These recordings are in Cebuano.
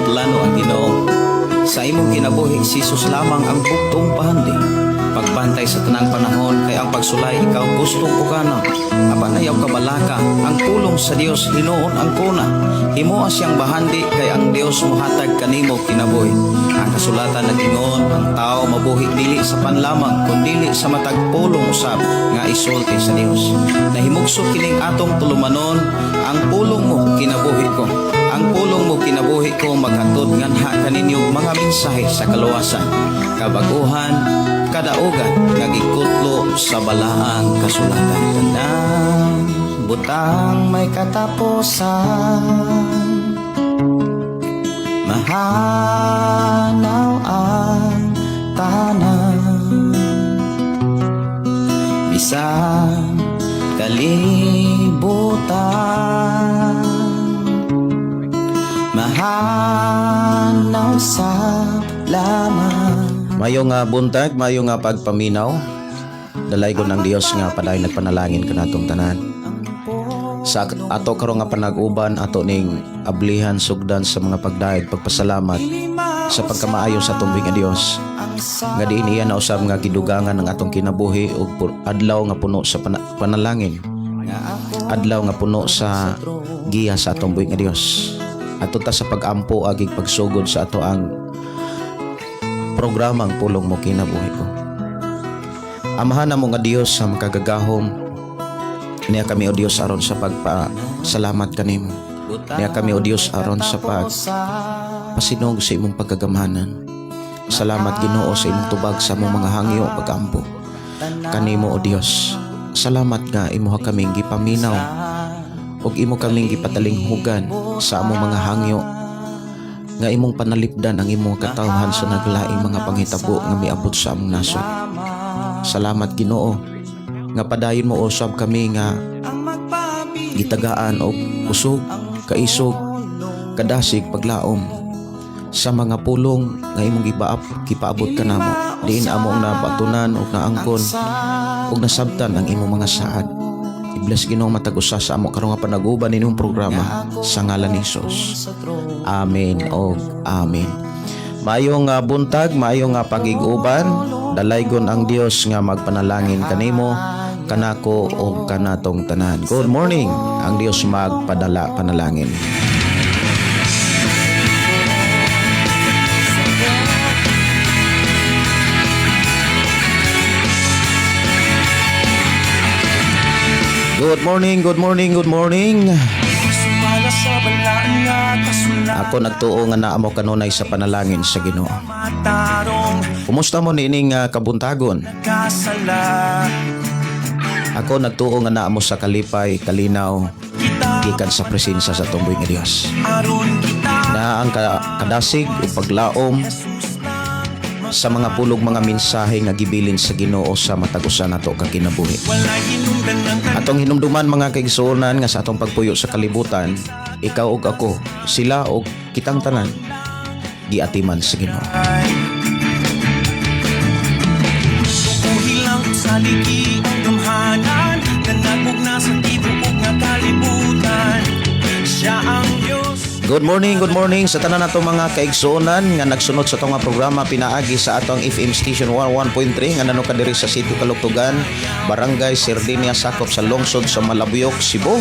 plano ang Ginoo. Sa imong kinabuhi, si Jesus lamang ang bugtong pahandi. Pagbantay sa tanang panahon kay ang pagsulay ikaw gustong uganon. Apan ayaw kabalaka, ang pulong sa Dios hinuon ang kuna. Himoa siyang bahandi kay ang Dios mohatag kanimo kinabuhi. Ang kasulatan nag-ingon, ang tao mabuhi dili sa panlamang kundili sa matag pulong usab nga isulti sa Dios. Nahimugso kining atong tulumanon, ang pulong mo kinabuhi ko. Ang pulong mo kinabuhi ko maghatod nganha kaninyo mga mensahe sa kaluwasan, kabaguhan, kadaugan nga gikutlo sa balaang kasulatan. Tanang butang may katapusan, mahanaw ang tanan, bisan kalibutan, mahanaw sa laman. Mayo nga buntag, mayo nga pagpaminaw. Dalaygon ang Dios nga padayon nagpanalangin kanatong tanan. Sa ato karon nga panag-uban, ato ning ablihan, sugdan sa mga pagdayeg pagpasalamat sa pagkamaayo sa atong nga Dios. Nga diin iya na usab nga gidugangan ang atong kinabuhi ug adlaw nga puno sa panalangin. Adlaw nga puno sa giya sa atong buhi nga Dios. Ato ta sa pag-ampo agig pagsugod sa ato ang programang Pulong Mo Kinabuhi Ko. Amahan namo nga Dios sa makagagahom, niya kami, o Dios, aron sa pagpasalamat kanimo. Niya kami, o Dios, aron sa pag pasinog sa imong pagkagamhanan. Salamat, Ginoo, sa imong tubag sa among mga hangyo pagampo kanimo, o Dios. Salamat nga imuha kaming gipaminaw ug imo kaming gipatalinghugan sa among mga hangyo nga imong panalipdan ang imong katawhan sa naglaing mga panghitabo nga miabot sa among nasod. Salamat, Ginoo, nga padayon mo usab kami nga gitagaan og kusog, kaisog, kadasig paglaom sa mga pulong nga imong gipaabot kanamo. Diin among nabatunan ug naangkon ug nasabtan ang imong mga saad. I-bless, Ginoo, matag usa sa amo karon nga panaguban inyong programa sa ngalan ni Jesus. Amen og amen. Maayong nga buntag, maayong nga pagig-uban, dalaygon ang Dios nga magpanalangin kanimo, kanako ug kanatong tanan. Good morning. Ang Dios magpadala panalangin. Good morning, good morning, good morning. Sumala sa balaan nga kasulatan. Ako nagtuo nga naa mo kanunay sa panalangin sa Ginoo. Matarong Kumusta mo niining kabuntagon? Kasala. Ako nagtuo nga naa mo sa kalipay, kalinaw, Kita gikan sa presensya sa tumboy nga Dios. Aron kita Na ang kadasig ug paglaom Jesus na sa mga pulog mga mensahe nga gibilin sa Ginoo sa matag usa nato ka kinabuhi. Walay hinungdan ng Atong hinumduman, mga kaigsuonan, nga sa atong pagpuyo sa kalibutan, ikaw ug ako, sila ug kitang tanan giatiman sa Ginoo. Tukuhi lang sa liki ang gamhanan nga nagmugna sa tibuok nga kalibutan. Siya ang Diyos. Good morning, good morning sa tanan nato mga kaigsuonan nga nagsunod sa atong nga programa pinaagi sa atong FM station 11.3 nga nanuka diri sa Sitio Kaluktugan, Barangay Sardinia, sakop sa lungsod sa Malabuyok, Cebu.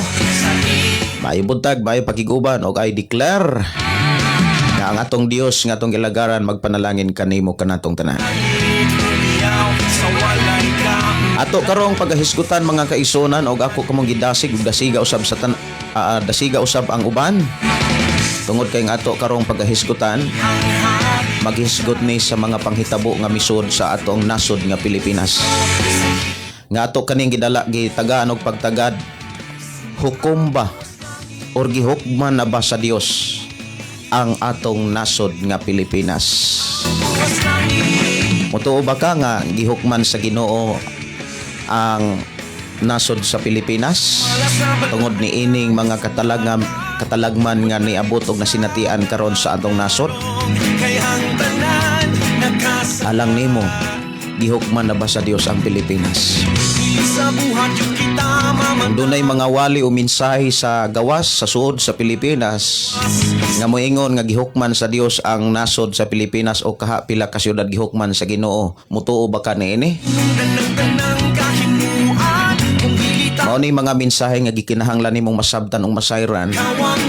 Maayong buntag, maayong pakiguban og I declare nga ang atong Dios nga atong gilagaran magpanalangin kanimo kanatong tanan. Iyaw sa walay ka Ato karong pagahisgutan, mga kaigsuonan, og ako kamong gidasig ug dasiga usab sa dasiga usab ang uban. Tungod kay nga ato karong pagahisgutan, maghisgot ni sa mga panghitabo nga misud sa atong nasod nga Pilipinas. Nga ato kaning gidala gitagaan og pagtagad, hukom ba or gihukman na ba sa Dios ang atong nasod nga Pilipinas? Mutuo ba ka nga gihukman sa Ginoo ang nasod sa Pilipinas tungod ni ining mga katalagman nga niabot og nasinatian karon sa atong nasod? Kay ang tanan nakasa Alang nimo Gihukman na ba sa Dios ang Pilipinas? Sa buhat yung kita Kung dunay mga wali o mensahe sa gawas sa suod sa Pilipinas nga moingon nga gihukman sa Dios ang nasod sa Pilipinas o kaha pila ka syudad gihukman sa Ginoo, mutuo ba ka niini? Ganang-ganang kahimuan Kung dili ta Mao ni mga mensahe nga gikinahanglan nimong masabtan ug masayran kawang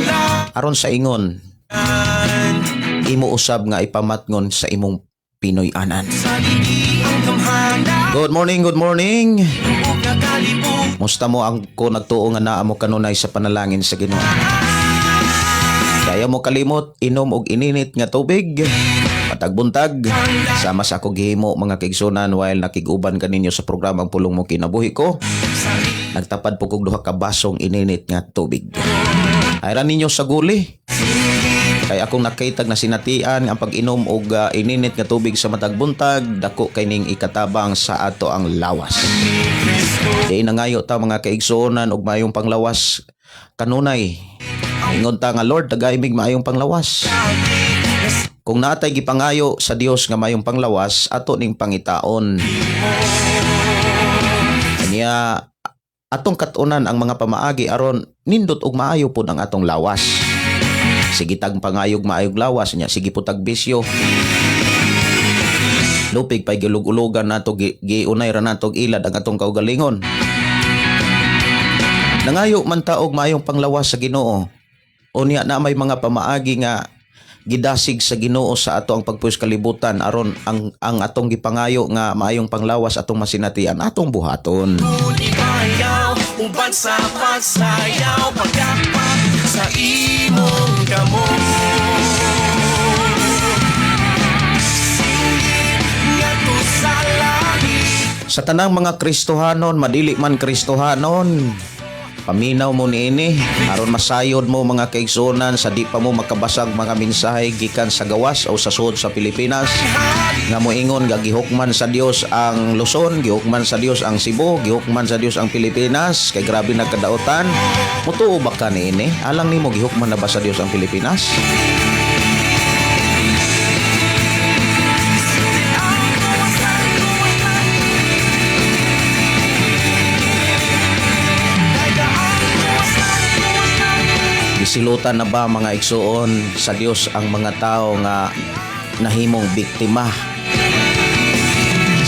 aron sa ingon imo usab nga ipamatngon sa imong Pinoy-anan. Sa ligi ang gamhanan Good morning, good morning. Ug nga kalibutan Musta mo ang ko nagtuo nga naa mo kanunay sa panalangin sa Ginoo. Kaya mo kalimot inom og ininit nga tubig. Matagbuntag sama sa ako gihimo, mga kaigsunan, while nakig-uban kaninyo sa programang Pulong Mo Kinabuhi Ko. Nagtapad po kog duha ka basong ininit nga tubig. Ayran ninyo sa guli. Kay akong nakitag na sinatian ang pag-inom og ininit nga tubig sa matag buntag dako kay ning ikatabang sa ato ang lawas. Di nangayo ta, mga kaigsuonan, og maayong panglawas kanunay. Ingon ta nga, "Lord, tagai mig maayong panglawas." Kung natay gipangayo sa Dios nga maayong panglawas, ato ning pangitaon. Kanya atong katunan ang mga pamaagi aron nindot og maayo pod ang atong lawas. Sige tag pangayog maayog lawas nya, sige po tag bisyo. Lupig pay gilug-ulugan nato, giunay ra nato og ilad ang atong kaugalingon. Nangayo man ta og maayong panglawas sa Ginoo. Unya na may mga pamaagi nga gidasig sa Ginoo sa ato ang pagpuyo kalibutan aron ang atong gipangayo nga maayong panglawas atong masinatian, atong buhaton. Ibayaw uban sa pagsayaw pagkapak sa imong kamot Singgit ngadto sa langit. Sa tanang mga Kristohanon, madili man Kristohanon, paminaw mo niini aron masayod mo, mga kaigsuonan, sa di pa mo makabasag mga mensahe gikan sa gawas o sa suod sa Pilipinas nga moingon nga gihukman sa Dios ang Luzon, gihukman sa Dios ang Cebu, gihukman sa Dios ang Pilipinas kay grabe na kadautan. Mutuo ba ka niini? Alang nimo, gihukman na ba sa Dios ang Pilipinas? Gisilutan na ba, mga igsuon, sa Dios ang mga tao nga nahimong biktima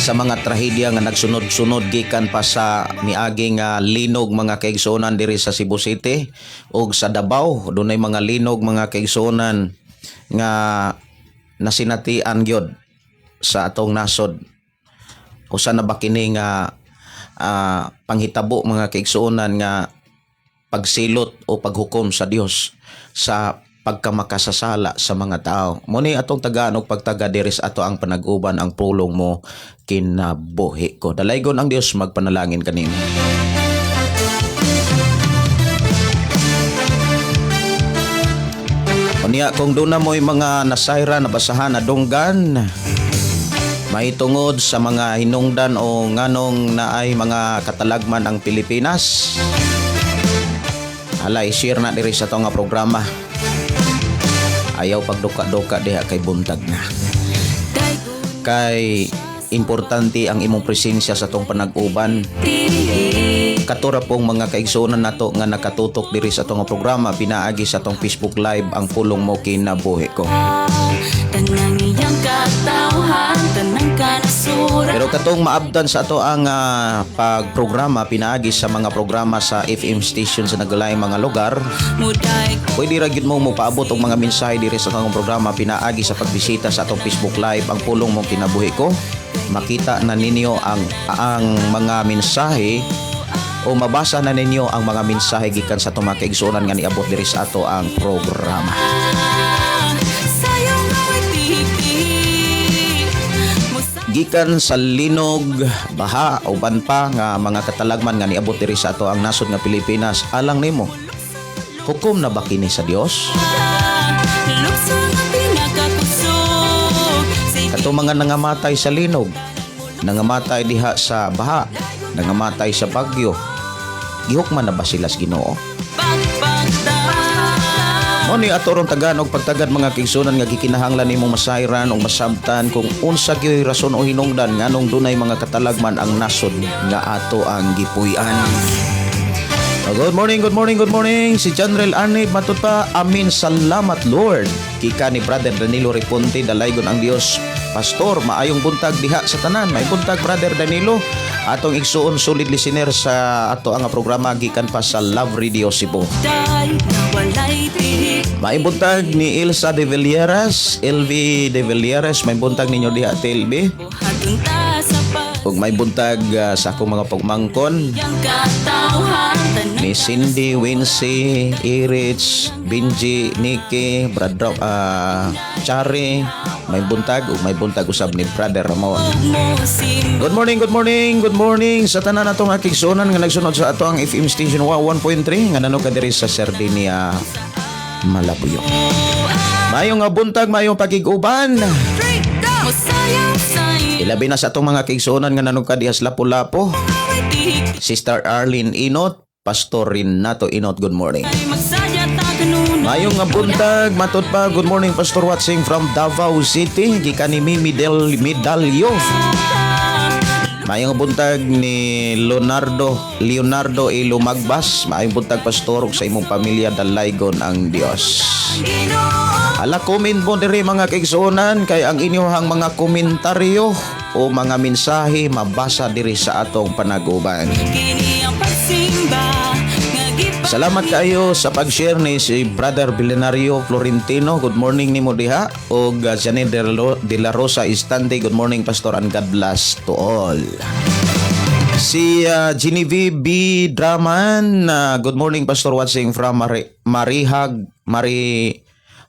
sa mga trahedya nga nagsunod-sunod gikan pa sa miagi nga linog, mga kaigsuonan, diri sa Cebu City ug sa Davao? Dunay mga linog, mga kaigsuonan, nga nasinatian gyud sa atong nasod. Usa na ba kini nga panghitabo, mga kaigsuonan, nga pagsilot o paghukom sa Dios sa pagkamakasasala sa mga tao? Mo ni atong tagaan og pagtaga diri sa ato ang panag-uban, ang Pulong Mo Kinabuhi Ko. Dalaygon ang Dios, magpanalangin kanimo. Unya kung duna mo'y mga nasayra, nabasahan, nadunggan mahitungod sa mga hinungdan o nganong naay mga katalagman ang Pilipinas, hala, i-share na diri sa nga programa. Ayaw pagduka-duka diha kay buntag na. Kay importante ang imong presensya sa atong panag-uban. Katura pong mga kaigsuonan nato nga nakatutok diri sa atong programa pinaagi sa atong Facebook Live, ang Pulong Mo Kinabuhi Ko. Tanang iyang katawhan, tanang kanasuran. Pero katong maabdan sa ato ang pagprograma pinaagi sa mga programa sa FM station sa naglaing mga lugar, Muday pwede ra gyud mo mopaabot og mga mensahe diri sa atong programa pinaagi sa pagbisita sa atong Facebook Live, ang Pulong Mo Kinabuhi Ko. Makita na ninyo ang mga mensahe o mabasa na ninyo ang mga mensahe gikan sa atong mga kaigsuonan nga niabot diri sa ato ang programa. Sayong away tiki Musa Gikan sa linog, baha o uban pa nga mga katalagman nga niabot diri sa ato ang nasod nga Pilipinas, alang nimo, hukom na ba kini sa Dios? Lukso nga pinakakusog. Sige. Kato mga nangamatay sa linog, nangamatay diha sa baha, nangamatay sa bagyo, gihukman na ba sila sa Ginoo? Pagpagta. Mo ni ato rong tagaan og pagtagad, mga kaigsuonan, nga gikinahanglan nimong masayran o masabtan kung unsa gyud rason o hinungdan nganong dunay mga katalagman ang nasod nga ato ang gipuy-an. Oh, good morning, good morning, good morning. Si General Arnie, matud pa, amin, salamat Lord. Gikan ni Brother Danilo Reponte, dalaygon ang Dios. Pastor, maayong buntag diha sa tanan. May buntag, Brother Danilo. Atong igsuon, solid listener sa ato ang programa gikan pa sa Love Radio Cebu. Day na walay tihik. May buntag ni Ilsa de Villeras, LV de Villeras, may buntag ninyo diha, TLB. Buhaton ta sa pag Ug may buntag sa akong mga pagmangkon Yang katawhan tanan ni Cindy, Wincy, Irich, Benji, Nikki, Brad Chari, may buntag ug may buntag usab ni Brother Ramon. Mo sim Good morning, good morning, good morning sa tanan natong kaigsuonan nga nagsunod sa ato ang FM station 1.3 nga nanog ka diri sa Sardinia, Malabuyoc. Mayong nga buntag, mayong pagig-uban. Mo sayaw sayaw Ilabi na sa atong mga kaigsuonan nga nanog ka diha sa Lapu-Lapu. Way tihik Sister Arlene Inot, Pastor Renato Inot, good morning. Ay magsaya ta kanunay. Mayong nga buntag, matod pa, good morning, Pastor Watsing from Davao City, gikan ni Mimi Del Medalyo. Mayong buntag ni Leonardo Leonardo Ilumagbas. Maayong buntag, Pastor, ug sa imong pamilya, dalaygon ang Dios. Hala, comment mo diri, mga kaigsuonan, kay ang inyong mga komentaryo o mga mensahe mabasa diri sa atong panaguban. Kini ang pagsimba nga gipa Salamat kayo sa pag-share ni si Brother Billionario Florentino. Good morning nimo diha. O Janet De La Rosa Istante. Good morning, Pastor, and God bless to all. Si Genevieve B. Draman. Good morning, Pastor watching from Marihag, Mari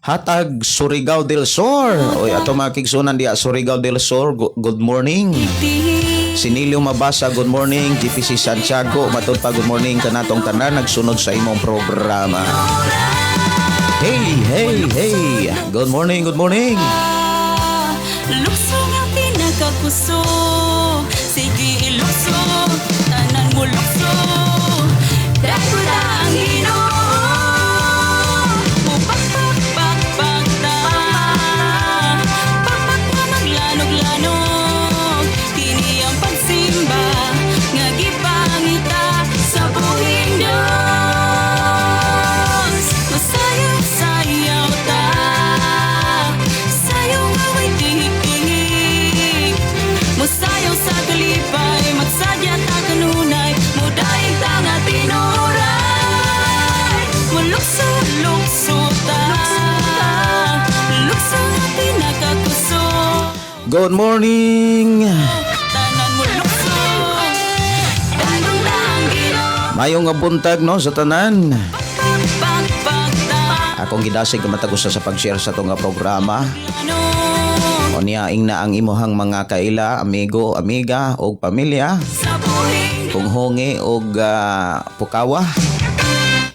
Hatag, Surigao del Sur. Oy, ato mga kaigsuonan diha Surigao del Sur. Good morning. Sinilio Mabasa, good morning. GPC Santiago, matod pa, good morning kanatong tanan nagsunod sa imong programa. Hey, hey, hey. Good morning, good morning. Lukso nga pinakakusog. Sige ilukso. Tanan mo lukso. Dagko na ang Ginoo. Mupakpak-pakpak ta. Pakpak nga maglanog-lanog. Kini ang pagsimba nga gipangita sa buhing Diyos. Masayaw-sayaw ta. Sayaw nga way tihik-tihik. Musayaw sa kalipay. Magsadya ta kanunay. Mudaig ta nga tinuray. Mulukso-lukso ta. Lukso nga pinakakusog. Good morning. Tanan mo lukso. Dagko na ang Ginoo. Mayong nga buntag no sa tanan. Pakpak ta. Akong gidasig matag usa sa pag-share sa atong nga programa. Ano O niya ingna ang imuhang mga kaila, amigo, amiga og pamilya sa buhing kung hongi og pukawa.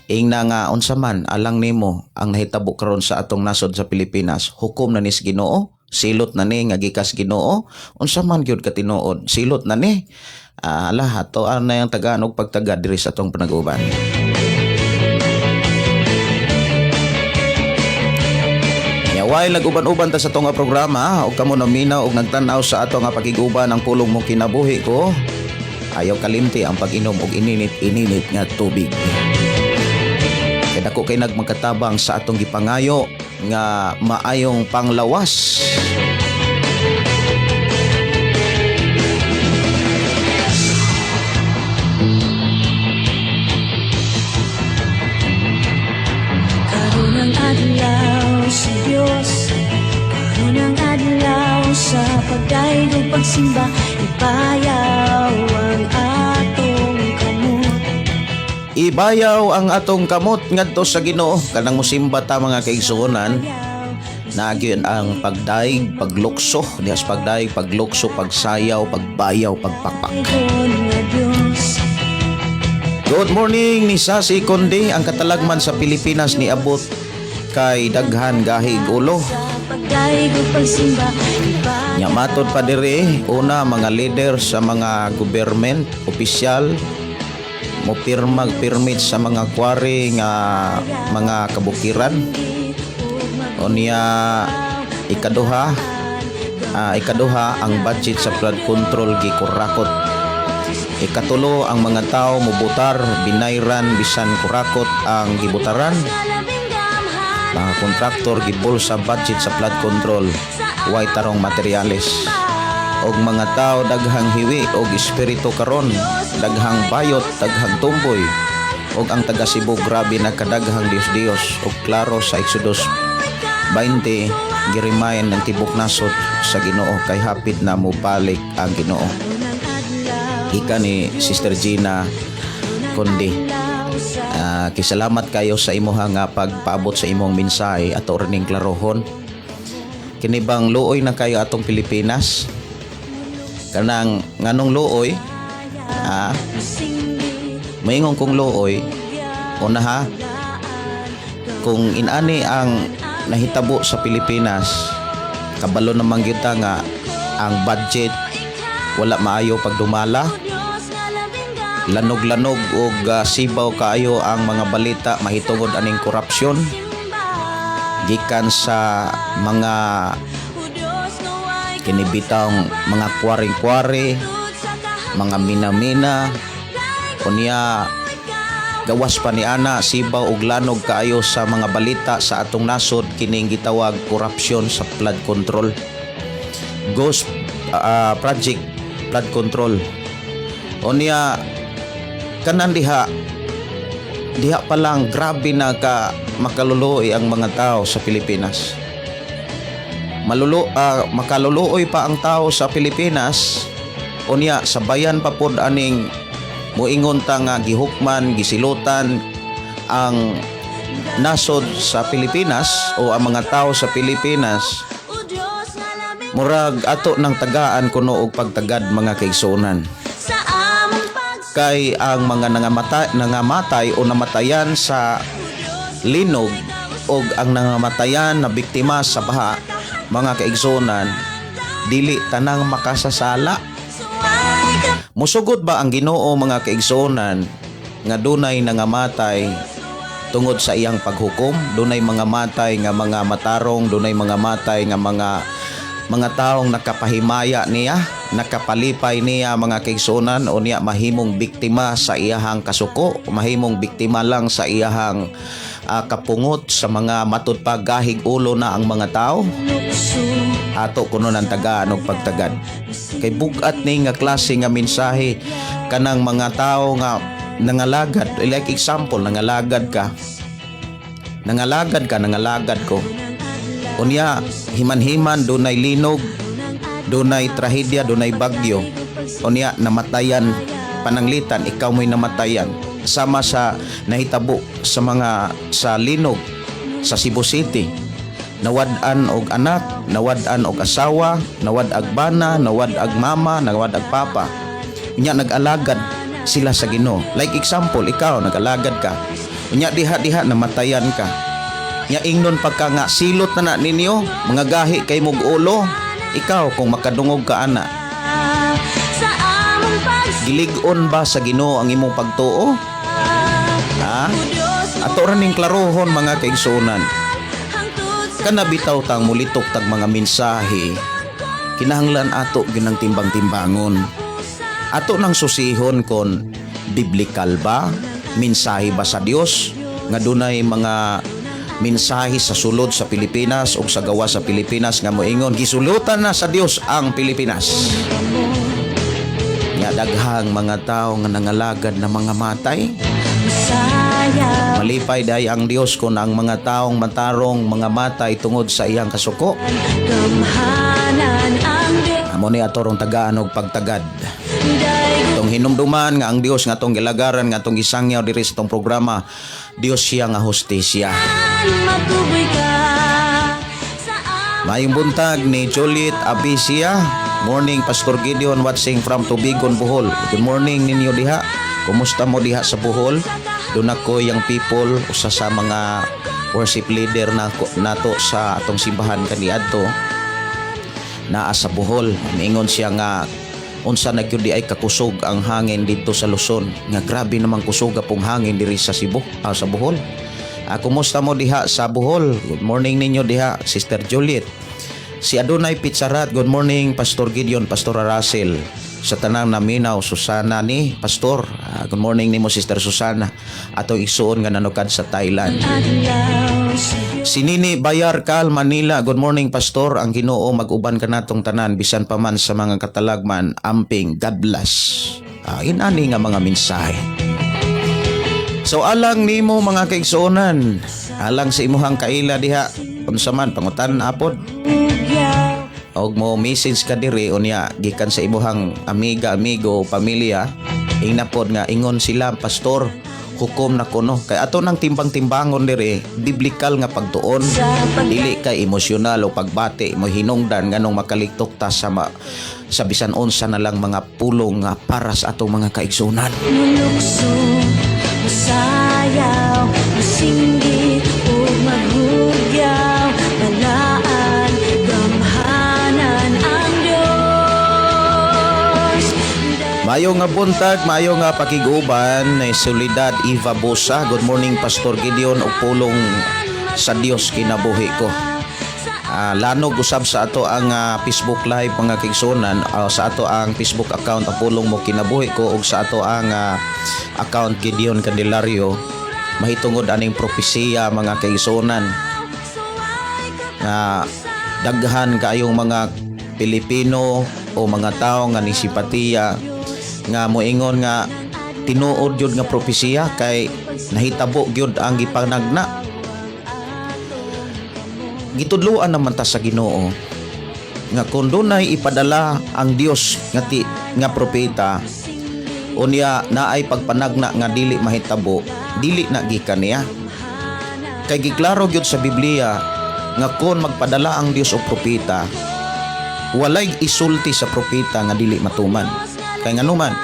Ingna nga unsa man alang nimo ang nahitabo karon sa atong nasod sa Pilipinas, hukom na ni sa Ginoo, silot na ni nga gikas Ginoo, unsa man gyud ka tinuod, silot na ni. Ala, ato na yung tagaan og pagtaga diri sa atong panaguban. Ya, while nag-uban-uban ta sa atong nga programa og kamo naminaw og nagtan-aw sa ato nga pakig-uban ang pulong mo kinabuhi ko, ayaw kalimti ang pag-inom og ininit-ininit nga tubig. Kay dako kay nagmakatabang sa atong gipangayo nga maayong panglawas. Karon ang adlaw sa Dios, karon ang adlaw sa pagdayeg ug pagsimba. Ibayaw ang atong kamot. Ibayaw ang atong kamot ngadto sa Ginoo. Kanang musimba ta, mga kaigsuonan, nagyun ang pagdaig, paglukso, dihas pagdaig, paglukso, pagsayaw, pagbayaw, pagpakpak. Dayon nga Dios. Good morning ni Sasi Conde, ang katalagman sa Pilipinas ni abot kay daghan gahig ulo. Sa pagdayeg ug pagsimba, ibayaw. Nya matod pa diri, una mga leader sa mga government, opisyal, Mo pirmag permit sa mga quarry nga mga kabukiran. Unya ikaduha, ang budget sa flood control gikurakot. Ikatulo, ang mga tao mubutar binayran bisan kurakot ang gibutaran. Mga kontraktor gibulsa budget sa flood control, way tarong materyales. Og mga tao daghang hiwi og espiritu karon, daghang bayot, daghang tumboy. Og ang taga Cebu grabe na kadaghang Dios Dios. Og klaro sa Exodus 20, girimayan ng tibok nasod sa Ginoo kay hapit na mobalik ang Ginoo. Ika ni Sister Gina Kundi. Kisalamat kayo sa imuha nga pagpaabot sa imong mensahe, ato ning klarohon. Kini bang luoy na kayo atong Pilipinas? Kanang nganong luoy? Maingon kong luoy, una ha, kung inani ang nahitabo sa Pilipinas, kabalo naman gyud ta nga ang budget wala maayo pagdumala, lanog-lanog og sibaw kaayo ang mga balita mahitungod aning korupsyon gikan sa mga kinibitang mga kwaring-kwari, mga mina-mina. Unya gawas pa ni ana, sibaw og lanog kaayo sa mga balita sa atong nasod kining gitawag korupsyon sa flood control, ghost project flood control. Unya kanan diha diha pa lang, grabe na ka makaluluoy ang mga tao sa Pilipinas. Makaluluoy pa ang tao sa Pilipinas. Unya sa bayan pa pod aning moingon ta nga gihukman, gisilutan ang nasod sa Pilipinas o ang mga tao sa Pilipinas, murag ato ng tagaan kuno og pagtagad, mga kaigsuonan, kay ang mga nangamatay o namatayan sa linog og ang nangamatayan na biktima sa baha, mga kaigsuonan, dili tanang makasasala. Musugod ba ang Ginoo, mga kaigsuonan, nga dunay nangamatay tungod sa iyang paghukom? Dunay mga matay nga mga matarong, dunay mga matay nga mga taong nakapahimaya niya, nakapalipay niya, mga kaigsuonan. O niya mahimong biktima sa iyahang kasuko, mahimong biktima lang sa iyahang kapungot sa mga matud pa gahig ulo na ang mga tao. Ato kuno ng tagaan og pagtagad kay bugat ni nga klase nga mensahe kanang mga tao nga nangalagad. Like example, nangalagad ka, nangalagad ka, nangalagad ko. Unya himan-himan dunay linog, dunay trahedya, dunay bagyo. Unya namatayan, pananglitan ikaw mo'y namatayan sama sa nahitabo sa mga sa linog sa Cebu City, nawad-an og anak, nawad-an og asawa, nawad ag bana, nawad ag mama, nawad ag papa. Unya nag-alagad sila sa Ginoo. Like example, ikaw nag-alagad ka. Unya diha-diha namatayan ka. Nya ingnon pagka nga silot na na ninyo, mga gahi kay mog ulo, ikaw kung makadungog ka ana, gilig-on ba sa Ginoo ang imong pagtuo? Ha? Ato ra ning klarohon, mga kaigsuonan. Kana bitaw tang mulitok tag mga mensahe, kinahanglan ato ginang timbang-timbangon. Ato nang susihon kon biblical ba, mensahe ba sa Dios nga dunay mga mensahe sa sulod sa Pilipinas o sa gawas sa Pilipinas nga moingon gisulutan na sa Dios ang Pilipinas. Nga daghang mga tao nga nangalagad na mga matay. Malipay day ang Dios kung ang mga taong matarong mga matay tungod sa iyang kasuko? Amo ni atorong tagaan og pagtagad. Itong hinumduman nga ang Dios nga atong gilagaran, nga atong gisangyaw diri sa itong programa, Dios siya nga hustisya. Maayong buntag ni Juliet Abisia. Morning, Pastor Gideon, watching from Tubigon, Bohol. Good morning ninyo diha. Kumusta mo diha sa Bohol? Doon ako yung people, usa sa mga worship leader na nato sa atong simbahan kaniadto naa sa Bohol. Miingon siya nga Unsa na gyud diay kakusog ang hangin dito sa Luzon, nga grabe namang kusog pong hangin diri sa Cebu, sa Bohol. Kumusta mo diha sa Bohol? Good morning ninyo diha, Sister Juliet. Si Adonay Pizzarat, good morning, Pastor Gideon, Pastor Russell. Sa tanang naminaw, Susana ni Pastor. Good morning nimo, Sister Susana. Atong igsuon nga nanukad sa Thailand. Adlaw sa Dios. Si Nini Bayar Kal Manila, good morning, Pastor. Ang Ginoo mag-uban kanatong tanan bisan pa man sa mga katalagman. Amping, God bless. Inani nga mga mensahe. So alang nimo, mga kaigsuonan, alang sa imuhang kaila diha, unsa man pangutan apod Ugyaw. Og mo message ka diri unya gikan sa imuhang amiga, amigo, pamilya, ingna pod nga ingon sila, "Pastor, hukom na kuno," kay ato nang timbang-timbangon diri biblical nga pagtuon, dili kay emosyonal o pagbati mo hinungdan nganong makaliktok ta sa bisan unsa na lang mga pulong nga para sa atong mga kaigsuonan. Mulukso, musayaw, musinggit ug maghugyaw. Balaan, gamhanan ang Diyos. Mayo nga buntag, mayo nga pakiguban ni Soledad Eva Bosa. Good morning, Pastor Gideon, ug pulong sa Dios kinabuhi ko. Lanog usab sa ato ang Facebook Live, mga kaigsuonan, sa ato ang Facebook account ang Pulong Mo Kinabuhi Ko ug sa ato ang account Gideon Candelario mahitungod aning propesiya, mga kaigsuonan, nga daghan kaayong mga Pilipino o mga tao nga ni simpatiya nga moingon nga tinuod gyud nga propesiya kay nahitabo gyud ang gipanagna. Gitudloan naman ta sa Ginoo nga kung dunay ipadala ang Dios nga propeta, unya naay pagpanagna nga dili mahitabo, dili na gikan niya, kay giklaro gyud sa Biblia nga kung magpadala ang Dios og propeta, walay isulti sa propeta nga dili matuman, kay nganuman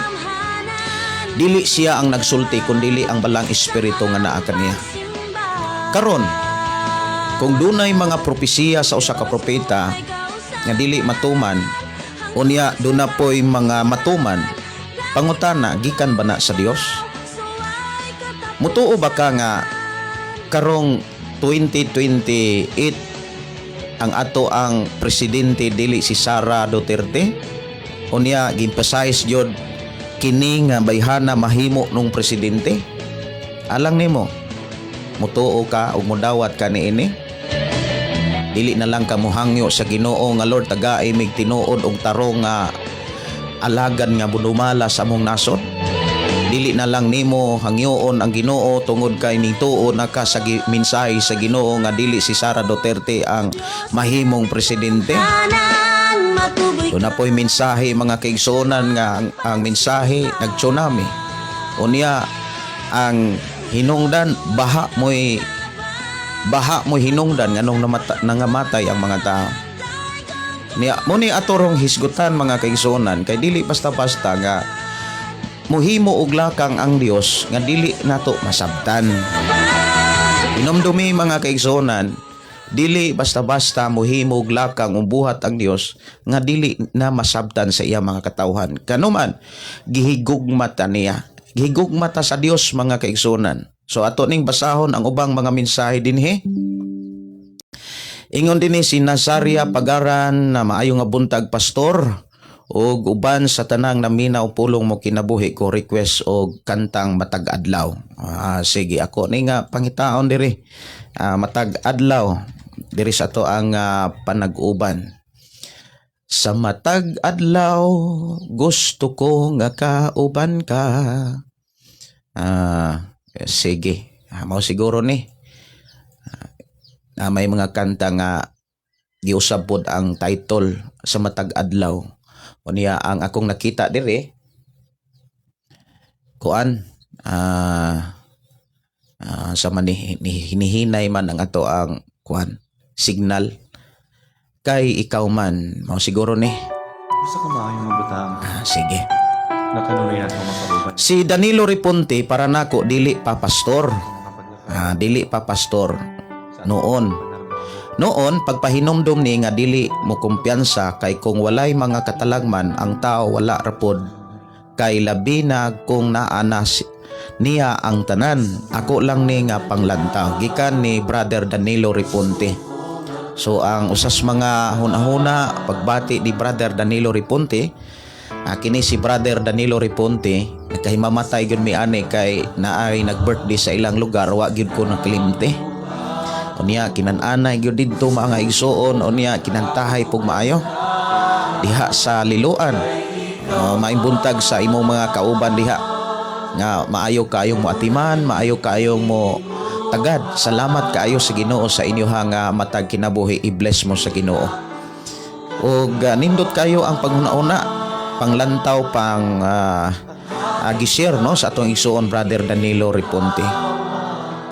dili siya ang nagsulti kun dili ang Balang Espiritu nga naa kaniya. Karon, kung dunay mga propesiya sa usa ka propeta nga dili matuman, unya duna poy mga matuman, pangutana, gikan ba na sa Dios? Mutuo ba ka nga karong 2028 ang ato ang presidente dili si Sara Duterte? Unya gi-emphasize jud kini nga bayhana mahimo nung presidente. Alang nimo, mutuo ka ug mudawat ka niini? Dili na lang ka mohangyo sa Ginoo nga, "Lord, tagai mig tinuod og tarong nga alagad nga budumala sa among nasod"? Dili na lang nimo hangyoon ang Ginoo tungod kay nituo na ka sa mensahe sa Ginoo nga dili si Sara Duterte ang mahimong presidente? Anang matuboy. Doon na po'y mensahe, mga kaigsuonan, nga ang mensahe nag-tsunami. Unya ang hinungdan baha mo'y hinungdan nganong nangamatay ang mga tao. Niya mo ni atorong hisgutan, mga kaigsuonan, kay dili basta-basta nga muhimo og lakang ang Dios nga dili nato masabtan. Inomdumi, mga kaigsuonan, dili basta-basta muhimo og lakang o buhat ang Dios nga dili na masabtan sa iya mga katawhan. Kanuman, gihigugma ta niya. Gihigugma ta sa Dios, mga kaigsuonan. So ato ning basahon ang ubang mga mensahe dinhi. Ingon dinhi si Nazaria Pagaran na maayo nga buntag, Pastor, ug uban sa tanang naminaw Pulong Mo Kinabuhi Ko, request og kantang "Matag Adlaw". Sige, ako ni nga pangitaon diri. "Matag Adlaw" diri sa ato ang panag-uban. Sa matag adlaw gusto ko nga kauban ka. Sige. Mao siguro ni. May mga kanta nga giusab pod ang title sa "Matag Adlaw". Unya ang akong nakita diri kuan sa man ni hinihinay man ang ato ang kuan signal, "Kay Ikaw Man", mao siguro ni. Gusto ko maayo nga butang Sige. Na kanunay nato makauban. Si Danilo Riponte, para nako dili pa pastor. Mga paglakad Dili pa pastor sa noon. panarbaho. Noon, pagpahinumdum ni nga dili mo kumpiyansa kay kung walay mga katalagman ang tao, wala rapod kay labi na kung naa na niya ang tanan. Ako lang ni nga panglantaw. Gikan ni Brother Danilo Riponte. So ang usas mga hunahuna, pagbati ni Brother Danilo Riponte, kini si Brother Danilo Riponte, nagkahimamatay gyud mi ani kay naay nag-birthday sa ilang lugar, wa gyud ko nakalimte. Unya kinan-anay gyud didto, mga igsuon, unya kinantahay pug maayo diha sa Liloan. Maimbuntag sa imong mga kauban diha nga maayo kaayong mo atiman, maayo kaayong mo tagad. Salamat kaayo sa Ginoo sa inyo nga matag kinabuhi, i-bless mo sa Ginoo. Og nindot kayo ang panghuna-una, panglantaw, pang gi-share, no, sa atong igsuon Brother Danilo Riponte.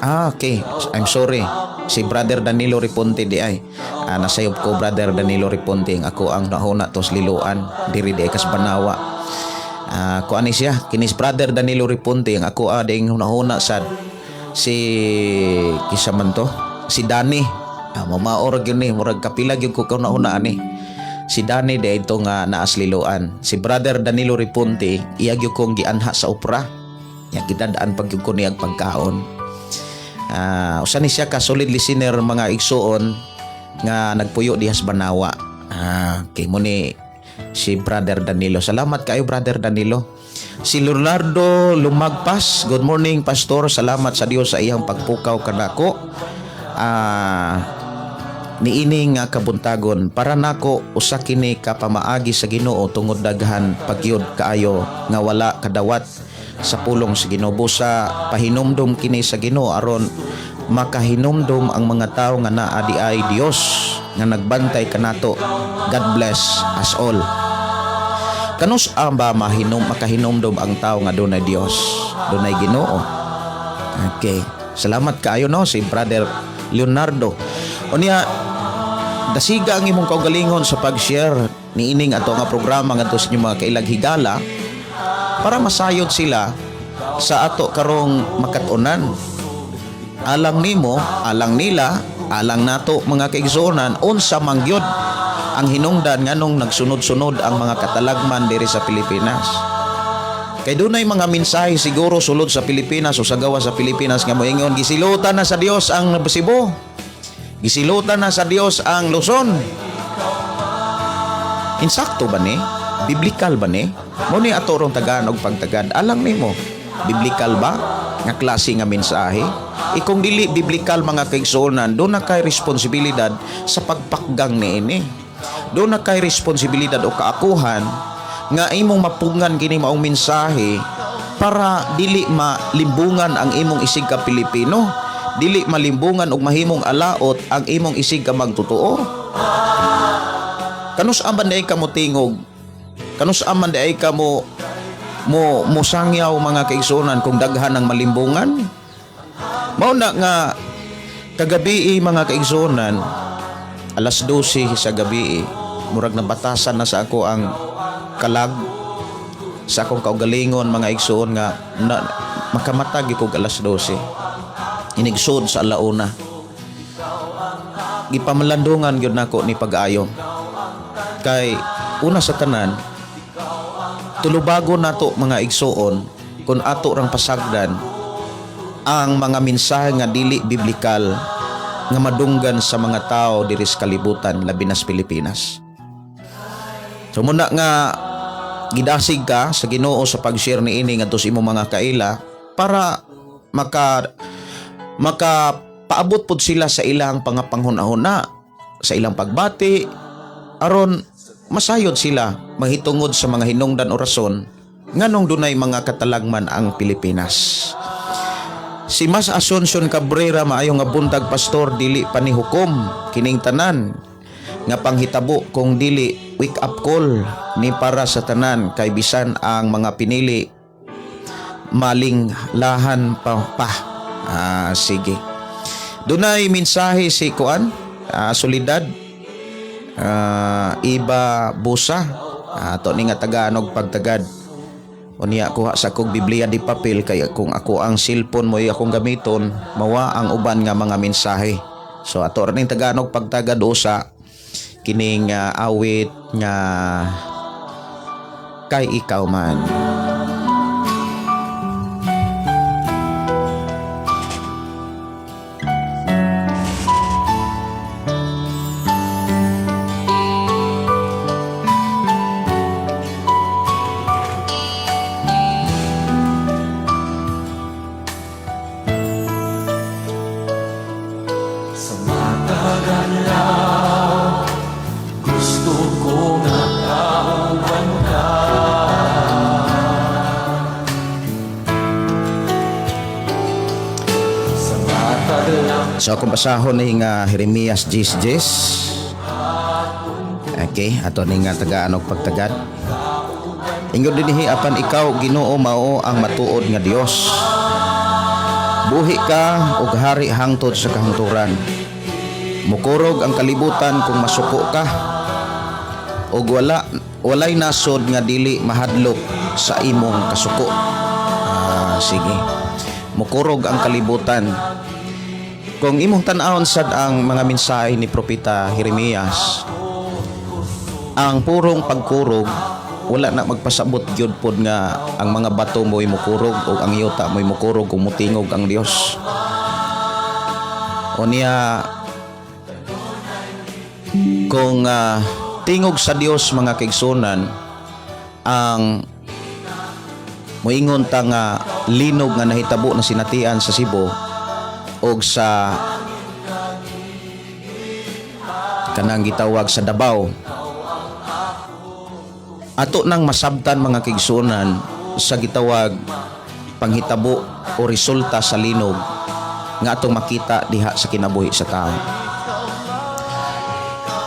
Ah, okay. I'm sorry. Si Brother Danilo Riponte di ay. Nasayop ko Brother Danilo Riponte. Ang ako ang nahuna tos Liloan diri di ay kas Banawa. Kuan ni siya, kinis Brother Danilo Riponte, ang ako ding hunahuna sad si kisa man to, si Danny. Mamaor gyud ni, murag kapila gyud ko kahuna ani. Si Danny di ito nga naas Liloan. Si Brother Danilo Riponte, iya gyud kong gianha sa opera. Ya gidadaan pag gyud ko niyang pagkaon. Usa ni siya ka solid listener, mga igsuon, nga nagpuyo diha sa Banawa. Kay mo ni si Brother Danilo. Salamat kayo, Brother Danilo. Si Leonardo Lumagpas, good morning, Pastor. Salamat sa Dios sa iyang pagpukaw kanako. Niini nga kabuntagon, para nako usa kini ka pamaagi sa Ginoo tungod daghan pagyud kaayo nga wala kadawat sa pulong sa Ginoo. Busa pahinumdum kini sa Ginoo aron makahinumdum ang mga tawo nga naa di ay Dios nga nagbantay kanato. God bless us all. Kanus ba makahinumdum ang tao nga dunay Dios, dunay Ginoo? Okay. Salamat kaayo, no, si Brother Leonardo. Unya dasiga ang imong kaugalingon sa pag-share niining ato nga programa ngadto sa inyong mga kailag higala para masayod sila sa ato karong makatunan. Alang nimo, alang nila, alang nato, mga kaigsuonan, unsa man gyud ang hinungdan nganong nagsunod-sunod ang mga katalagman diri sa Pilipinas? Kay dunay mga mensahe siguro sulod sa Pilipinas o sa gawas sa Pilipinas nga moingon, gisilutan na sa Dios ang Cebu. Gisilutan na sa Dios ang Luzon. Insakto ba ni? Biblical ba ni? Mo ni ato rong tagaan og pagtagad. Alang nimo, biblical ba nga klase nga mensahe? Ikong dili biblical, mga kaigsuonan, doon na kay responsibilidad sa pagpakgang niini. Doon na kay responsibilidad o kaakuhan nga imong mapungan kini maong mensahe para dili malimbungan ang imong isig ka Pilipino, dili malimbungan og mahimong alaot ang imong isig ka magtotoo. Kanus man diay ka mo tingog? Kanus man diay ka mo mo mosangyaw, mga kaigsuonan, kung daghan ang malimbungan? Mao na nga kagabi, mga kaigsuonan, alas 12 sa gabi, murag nabatasan na sa ako ang kalag sa akong kaugalingon, mga igsuon, nga na, makamatag ko alas 12 inigsud sa alauna. Gipamalandungan gyud nako ni pag-ayo kay una sa tanan, tulubago nato, mga igsuon, kung ato rang pasagdan ang mga mensahe nga dili biblikal nga madunggan sa mga tao diri sa kalibutan, labi na sa Pilipinas. So muna nga gidasig ka sa Ginoo sa pag-share niini ngadto sa imong mga kaila para maka maka paabot pod sila sa ilang pangapanghuna-huna, sa ilang pagbati, aron masayod sila mahitungod sa mga hinungdan o rason nganong dunay mga katalagman ang Pilipinas. Si Mas Asuncion Cabrera, maayo nga buntag, Pastor. Dili pa ni hukom kining tanan nga panghitabo kung dili wake up call ni para sa tanan kay bisan ang mga pinili maling lahan pa. Sige. Dunay mensahe si kuan, Solidad Iba Busa. To ni nga tagaan og pagtagad. Unya kuha sa kog Biblia di papel kay kung ako ang cellphone mo akong gamiton, mawa ang uban nga mga mensahe. So ato ra ning tagaan og pagtagad usa kining awit nga Kay Ikaw Man. Sa matag-adlaw, gusto ko nga kauban ka. Sa matag So akong basahon ni nga Jeremias 10:10. Okay, ato ni nga tagaan og pagtagad. Ingon dinhi, "Apan ikaw, Ginoo, mao ang matuod nga Dios. Buhi ka ug hari hangtod sa kahangturan. Mukurog ang kalibutan kung masuko ka ug walay nasod nga dili mahadlok sa imong kasuko." Ah, sige. Mukurog ang kalibutan. Kung imong tan-awon sad ang mga mensahe ni Propeta Jeremias, ang purong pagkurog wala na magpasabot gyud pod nga ang mga bato mo'y mukurog o ang yuta mo'y mukurog kung mutingog ang Dios. O niya kung tingog sa Dios, mga kaigsunan, ang moingon ta nga linog nga nahitabo na sinatian sa Cebu og sa kanang gitawag sa Davao, ato nang masabtan, mga kaigsunan, sa gitawag panghitabo o resulta sa linog nga atong makita diha sa kinabuhi sa tao.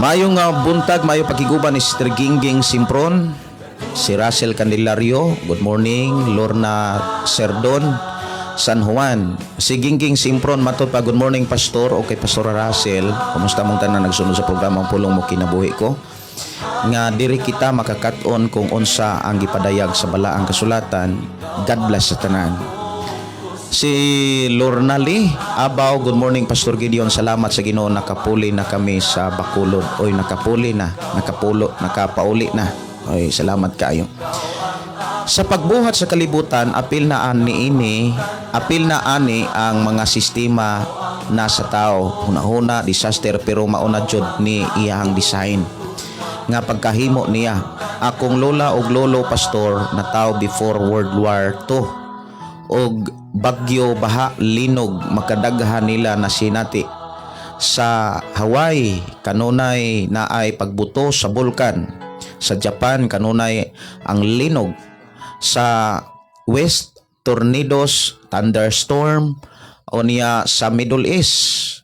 Maayong nga buntag, maayo pakiguban ni Sister Gingging Simpron, si Russell Candelario, good morning, Lorna Serdon, San Juan. Si Gingging Simpron, matod pa, "Good morning, Pastor," okay, Pastor Russell, kumusta mong tanan nagsunod sa programa Ang Pulong Mo Kinabuhi Ko? Nga diri kita makakat-on kung unsa ang gipadayag sa balaang kasulatan. God bless sa tanan. Si Lorna Lee Abaw, "Good morning, Pastor Gideon. Salamat sa Ginoo, nakapuli na kami sa Bacolod." Oy, nakapuli na, nakapulo, nakapauli na. Oy, salamat kaayo. Sa pagbuhat sa kalibutan, apil na ani ang mga sistema na sa tao. Huna-huna, disaster, pero mauna jud ni iyang design nga pagkahimo niya. Akong lola og lolo, Pastor, na tao before World War II og bagyo, baha, linog, makadaghan nila na sinati. Sa Hawaii kanunay naay pagbuto sa bulkan. Sa Japan kanunay ang linog. Sa West, tornadoes, thunderstorm. O niya sa Middle East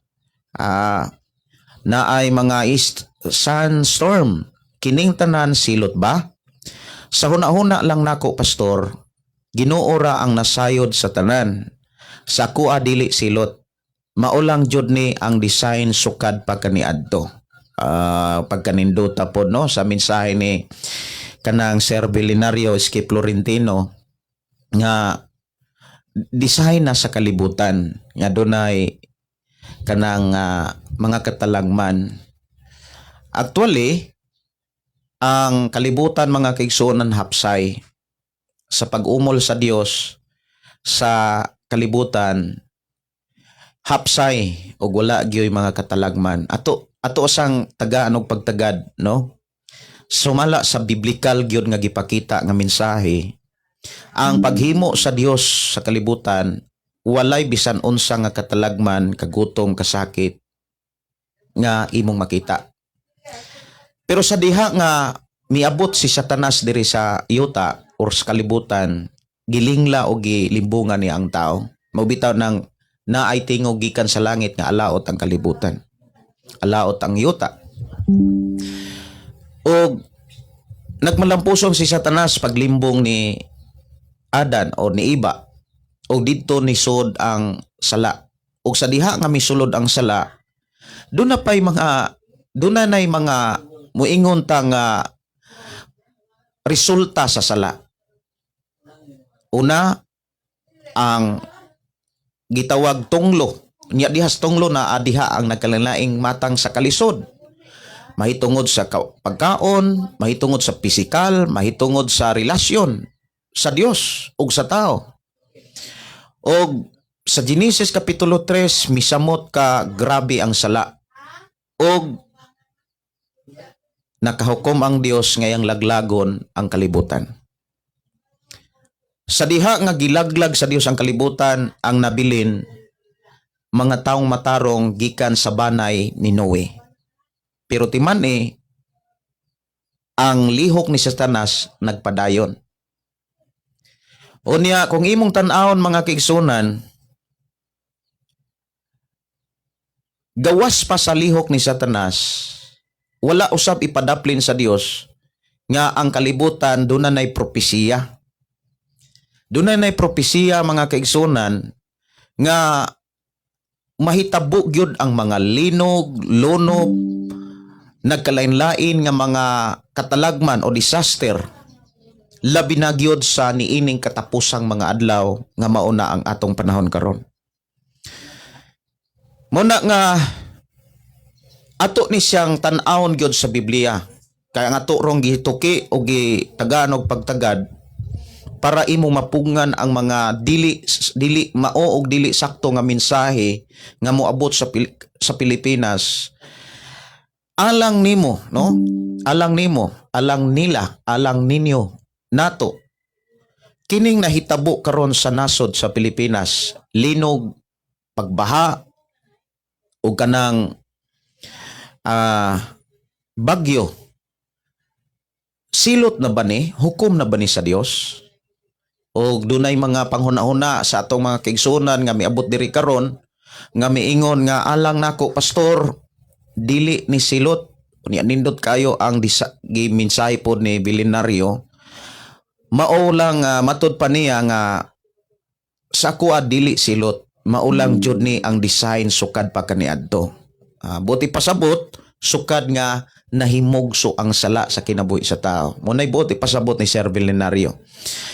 naay mga east sandstorm. Kining tanan silot ba? Sa huna-huna lang nako, Pastor, Ginoo ra ang nasayod sa tanan. Sa kuha dili silot. Maulang jud ni ang design sukad pa kaniadto." Pagkanindota pod no sa mensahe ni kanang Sir Belinario Ski Florentino nga design na sa kalibutan nga dunay kanang mga katalagman. Actually, ang kalibutan, mga kaigsuonan, hapsay sa pag-umol sa Dios sa kalibutan, hapsay ug wala gyoy mga katalagman. Ato sang tagaan og pagtagad no, sumala sa biblical gyud nga gipakita nga mensahe, ang paghimo sa Dios sa kalibutan walay bisan unsa nga katalagman, kagutom, kasakit nga imong makita. Pero sa diha nga miabot si Satanas diri sa yuta or sa kalibutan, gilingla o gilimbungan niya ang tao. Mao bitaw nang naay tingog gikan sa langit nga alaot ang kalibutan. Alaot ang yuta. Og nagmalampuson si Satanas paglimbong ni Adan o ni Iba og didto ni sud ang sala. Og sa diha nga misulod ang sala, doon na nay mga muingon ta nga resulta sa sala. Una, ang gitawag tunglo. Nya diha sa tunglo na diha ang nagkalainlaing matang sa kalisod. Mahitungod sa pagkaon, mahitungod sa pisikal, mahitungod sa relasyon sa Dios ug sa tao. Og sa Genesis kapitulo 3, misamot ka grabe ang sala. Og nakahukom ang Dios ngayang laglagon ang kalibutan. Sa diha nga gilaglag sa Dios ang kalibutan, ang nabilin mga taong matarong gikan sa banay ni Noe. Pero timan eh, ang lihok ni Satanas nagpadayon. Unya, kung imong tan-awon, mga kaigsunan, gawas pa sa lihok ni Satanas, wala usab ipadaplin sa Dios nga ang kalibutan doon na propesiya. Doon na propesiya, mga kaigsunan, nga mahitabo gyud ang mga linog, lunob, nagkalain-lain nga mga katalagman o disaster, labi na gyud sa niining katapusang mga adlaw nga mauna ang atong panahon karon. Muna nga ato ni siyang tan-awon gyud sa Biblia. Kaya nga ato rong gituki o gitagan og pagtagad para imo mapugngan ang mga dili dili mao og dili sakto nga mensahe nga moabot sa Pilipinas alang nimo, no, alang nimo, alang nila, alang ninyo, nato. Kining nahitabo karon sa nasod sa Pilipinas, linog, pagbaha o kanang bagyo, silot na ba ni, hukom na ba ni sa Dios? O dunay mga panghuna-huna sa atong mga kaigsunan nga miabot diri karon nga miingon nga, "Alang nako, pastor, dili ni silot." Unya nindot kayo ang gimensahe pod ni Bilinario. Mao lang matud pa niya nga sa kuha dili silot, mao lang jud ni ang design sukad pa kaniadto. Buti pasabot sukad nga nahimugso ang sala sa kinabuhi sa tao. Muna'y buti pasabot ni Sir Bilinario.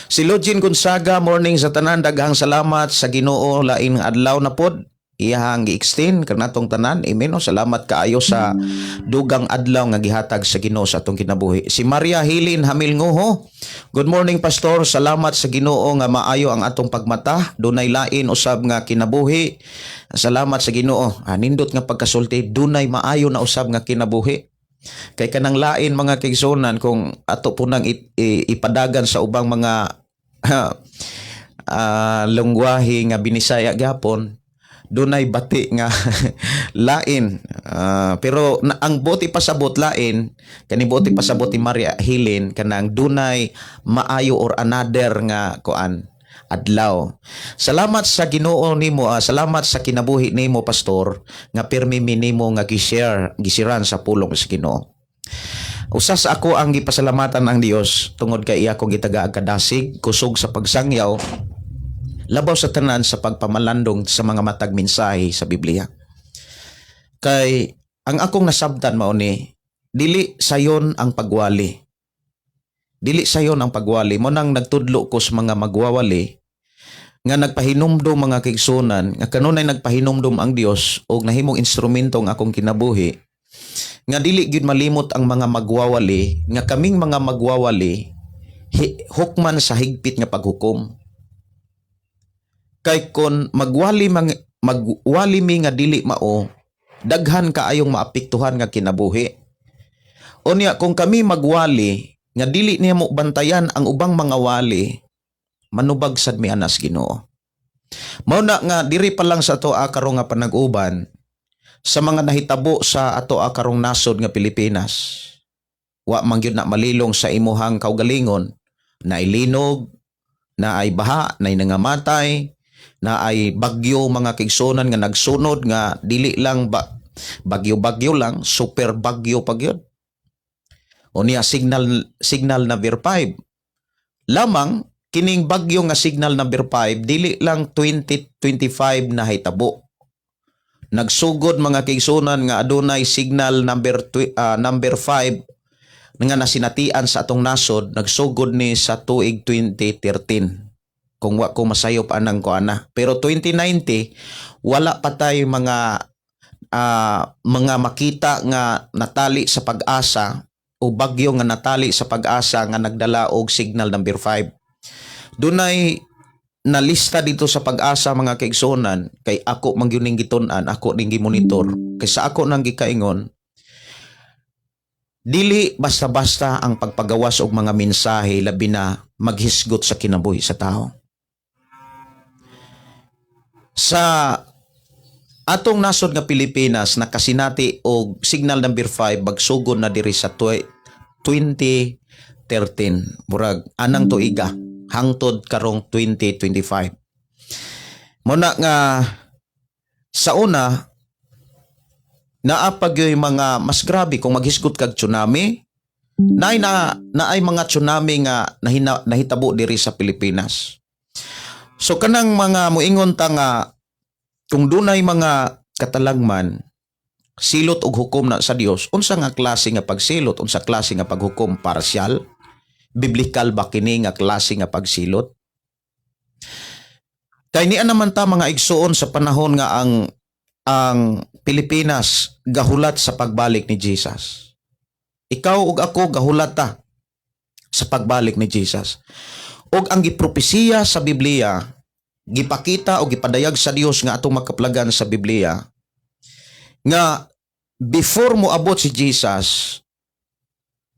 Si Login Gonzaga, morning sa tanan, daghang salamat sa Ginoo, laing adlaw na pod iyahang gi-extend kanatong tanan. Amen. No? Salamat kaayo sa dugang adlaw nga gihatag sa Ginoo sa atong kinabuhi. Si Maria Hilin Hamil Nguho, good morning, pastor, salamat sa Ginoo nga maayo ang atong pagmata, dunay lain usab nga kinabuhi. Salamat sa Ginoo. Nindot nga pagkasulti, dunay maayo na usab nga kinabuhi. Kay kanang lain, mga kaigsunan, kung ato po nang ipadagan sa ubang mga lengguwahe nga Binisaya gyapon, dunay bati nga lain. Pero na, ang buti pasabot lain kani, buti pasabot ni Maria Hilin, kanang dunay maayo or another nga kuan, adlaw. Salamat sa Ginoo nimo, salamat sa kinabuhi nimo, pastor, nga pirmi mi nimo nga gi-share, gisiran sa pulong sa Ginoo. Usa sa ako ang gipasalamatan ang Dios tungod kay iya ko gitaga kadasig, kusog sa pagsangyaw, labaw sa tanan sa pagpamalandong sa mga matag mensahe sa Biblia. Kay ang akong nasabtan mao ni dili sayon ang pagwali. Dili sayon ang pagwali. Mo nang nagtudlo ko sa mga magwawali nga nagpahinumdom, mga kaigsunan, nga kanunay nagpahinumdom ang Dios og nahimong instrumento ang akong kinabuhi nga dili gyud malimot ang mga magwawali nga kaming mga magwawali hukman sa higpit nga paghukom. Kay kon magwali mi nga dili mao, daghan kaayong maapektuhan nga kinabuhi. Unya kung kami magwali nga dili niya mo bantayan ang ubang mga wali, manubag sad mi anas Ginoo. Mao na nga diri pa lang sa ato karong nga panag-uban sa mga nahitabo sa ato karong nasod nga Pilipinas. Wa man gyud na malilong sa imuhang kaugalingon na ilinog, na ay baha, na ay nangamatay, na ay bagyo, mga kaigsunan, nga nagsunod nga dili lang ba bagyo-bagyo lang, super bagyo pa gyud. Unya signal signal number 5. Lamang kining bagyo nga signal number 5 dili lang 2025 na hitabo. Nagsugod, mga kaigsunan, nga adunay signal number 5 nga nasinatian sa atong nasod, nagsugod ni sa tuig 2013. Kung wa ko masayop anang ko ana. Pero 2090 wala pa tay mga makita nga natali sa PAGASA o bagyo nga natali sa PAGASA nga nagdala og signal number 5. Dunay nalista dito sa PAGASA, mga kaigsuonan, kay ako man gyud ning gitun-an, ako ning gimonitor. Kay sa ako nang gikaingon, dili basta-basta ang pagpagawas og mga mensahe, labi na maghisgot sa kinabuhi sa tao. Sa atong nasod nga Pilipinas, nakasinati og signal number 5 bagsugod na diri sa 2013, murag anang tuiga, hangtod karong 2025. Mao na nga sa una naa pa gyoy mga mas grabe. Kung maghisgot kag tsunami, naay na naay mga tsunami nga nahitabo diri sa Pilipinas. So kanang mga muingon ta nga kung dunay mga katalagman, silot og hukom na sa Dios, unsa nga klase nga pagsilot, unsa klase nga paghukom? Partial, biblical ba kini nga klase nga pagsilot? Kay niya naman ta, mga igsuon, sa panahon nga ang Pilipinas gahulat sa pagbalik ni Jesus. Ikaw ug ako, gahulat ta sa pagbalik ni Jesus. Ug ang gipropesiya sa Biblia, gipakita o gipadayag sa Dios nga atong makaplagan sa Biblia nga before mo abot si Jesus,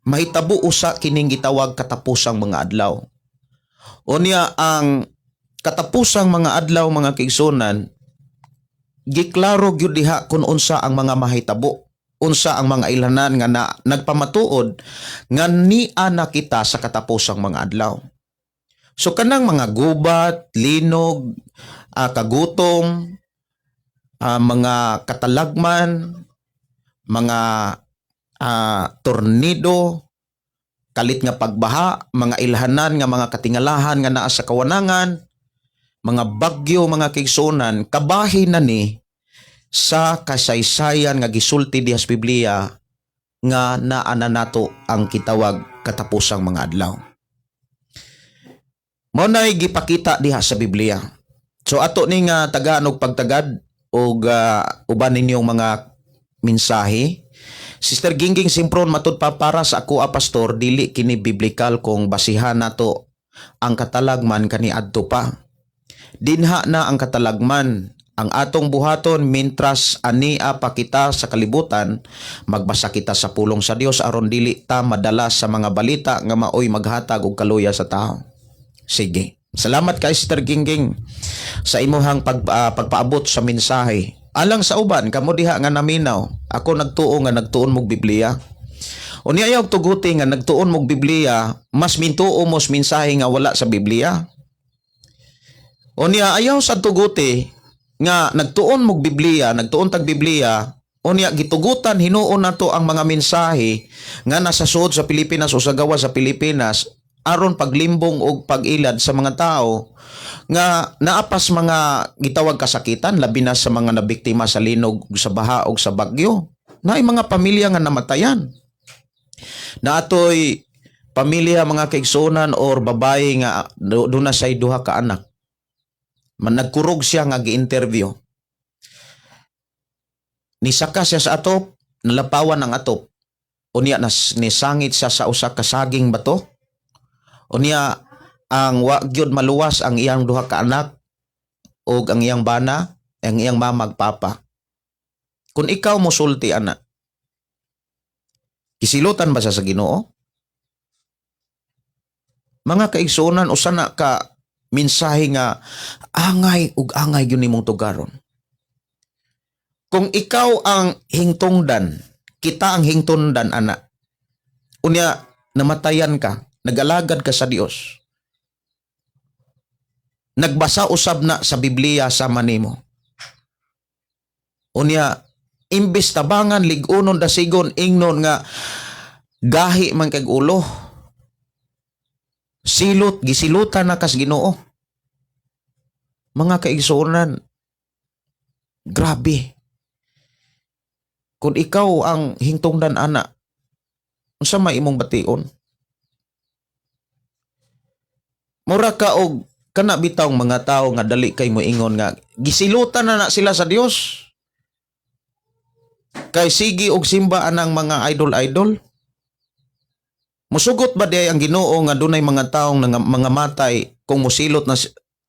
mahitabo usa kining gitawag katapusang mga adlaw. Unya ang katapusang mga adlaw, mga kaigsuonan, giklaro gyud diha kung unsa ang mga mahitabo, unsa ang mga ilanan nga na, nagpamatuod nga nia na kita sa katapusang mga adlaw. So kanang mga gubat, linog, kagutom, mga katalagman, mga tornado, kalit nga pagbaha, mga ilhanan nga mga katingalahan nga naa sa kawanangan, mga bagyo, mga kaigsuonan, kabahin na ni sa kasaysayan nga gisulti diha sa Biblia nga naa na nato ang kitawag katapusang mga adlaw. Mao nay gipakita diha sa Biblia. So ato ni nga tagaan og pagtagad og uban ninyong mga mensahe. Sister Gingging Simpron, matud pa para sa ako a pastor, dili kini biblical kung basihan nato ang katalagman kaniadto pa. Dinha na ang katalagman. Ang atong buhaton mintras ania pa kita sa kalibutan, magbasa kita sa pulong sa Dios aron dili ta madala sa mga balita nga maoy maghatag og kaluya sa tao. Sige. Salamat kay Sister Gingging sa imuhang pagpaabot sa mensahe. Alang sa uban, kamo diha nga naminaw, ako nagtuo nga nagtuon mog Biblia. Unya ayaw tuguti nga nagtuon mog Biblia, mas mintuo mos mensahe nga wala sa Biblia. Unya ayaw sa tuguti nga nagtuon mog Biblia, nagtuon tag Biblia, unya gitugutan hinuon nato ang mga mensahe nga nasa suod sa Pilipinas o sa gawas sa Pilipinas aron paglimbong og pag-ilad sa mga tao nga naapas mga gitawag kasakitan, labi na sa mga nabiktima sa linog, sa baha og sa bagyo. Naay mga pamilya nga namatayan. Naatoy pamilya, mga kaigsuonan, or babae nga duna say duha ka anak. Man nagkurog siya nga gi-interview. Nisaka siya sa atop, nalapawan ang atop. Unya nas nisangit siya sa usa ka saging bato. Unya ang wa gyud maluwas ang iyang duha ka anak ug ang iyang bana, ang iyang mama ug papa. Kung ikaw mosulti ana, gisilutan ba siya sa Ginoo? Mga kaigsuonan, usa na ka mensahe nga angay ug angay gyud nimong tugaron. Kung ikaw ang hingtungdan, kita ang hingtungdan ana. Unya namatayan ka, nagalagad ka sa Dios. Nagbasa usab na sa Biblia sama nimo. Unya imbis tabangan, lig-unon, dasigon, ingnon nga gahi man kag ulo. Silot, gisilutan na kas Ginoo. Mga kaigsuonan, grabe. Kung ikaw ang hingtungdan ana, unsa may imong bation? Mura ka og Kana bitawng mga tao nga dali kay moingon nga gisilutan na na sila sa Dios. Kay sige og simba anang mga idol-idol. Musugot ba diay ang Ginoo nga dunay mga taong mga matay kung musilot na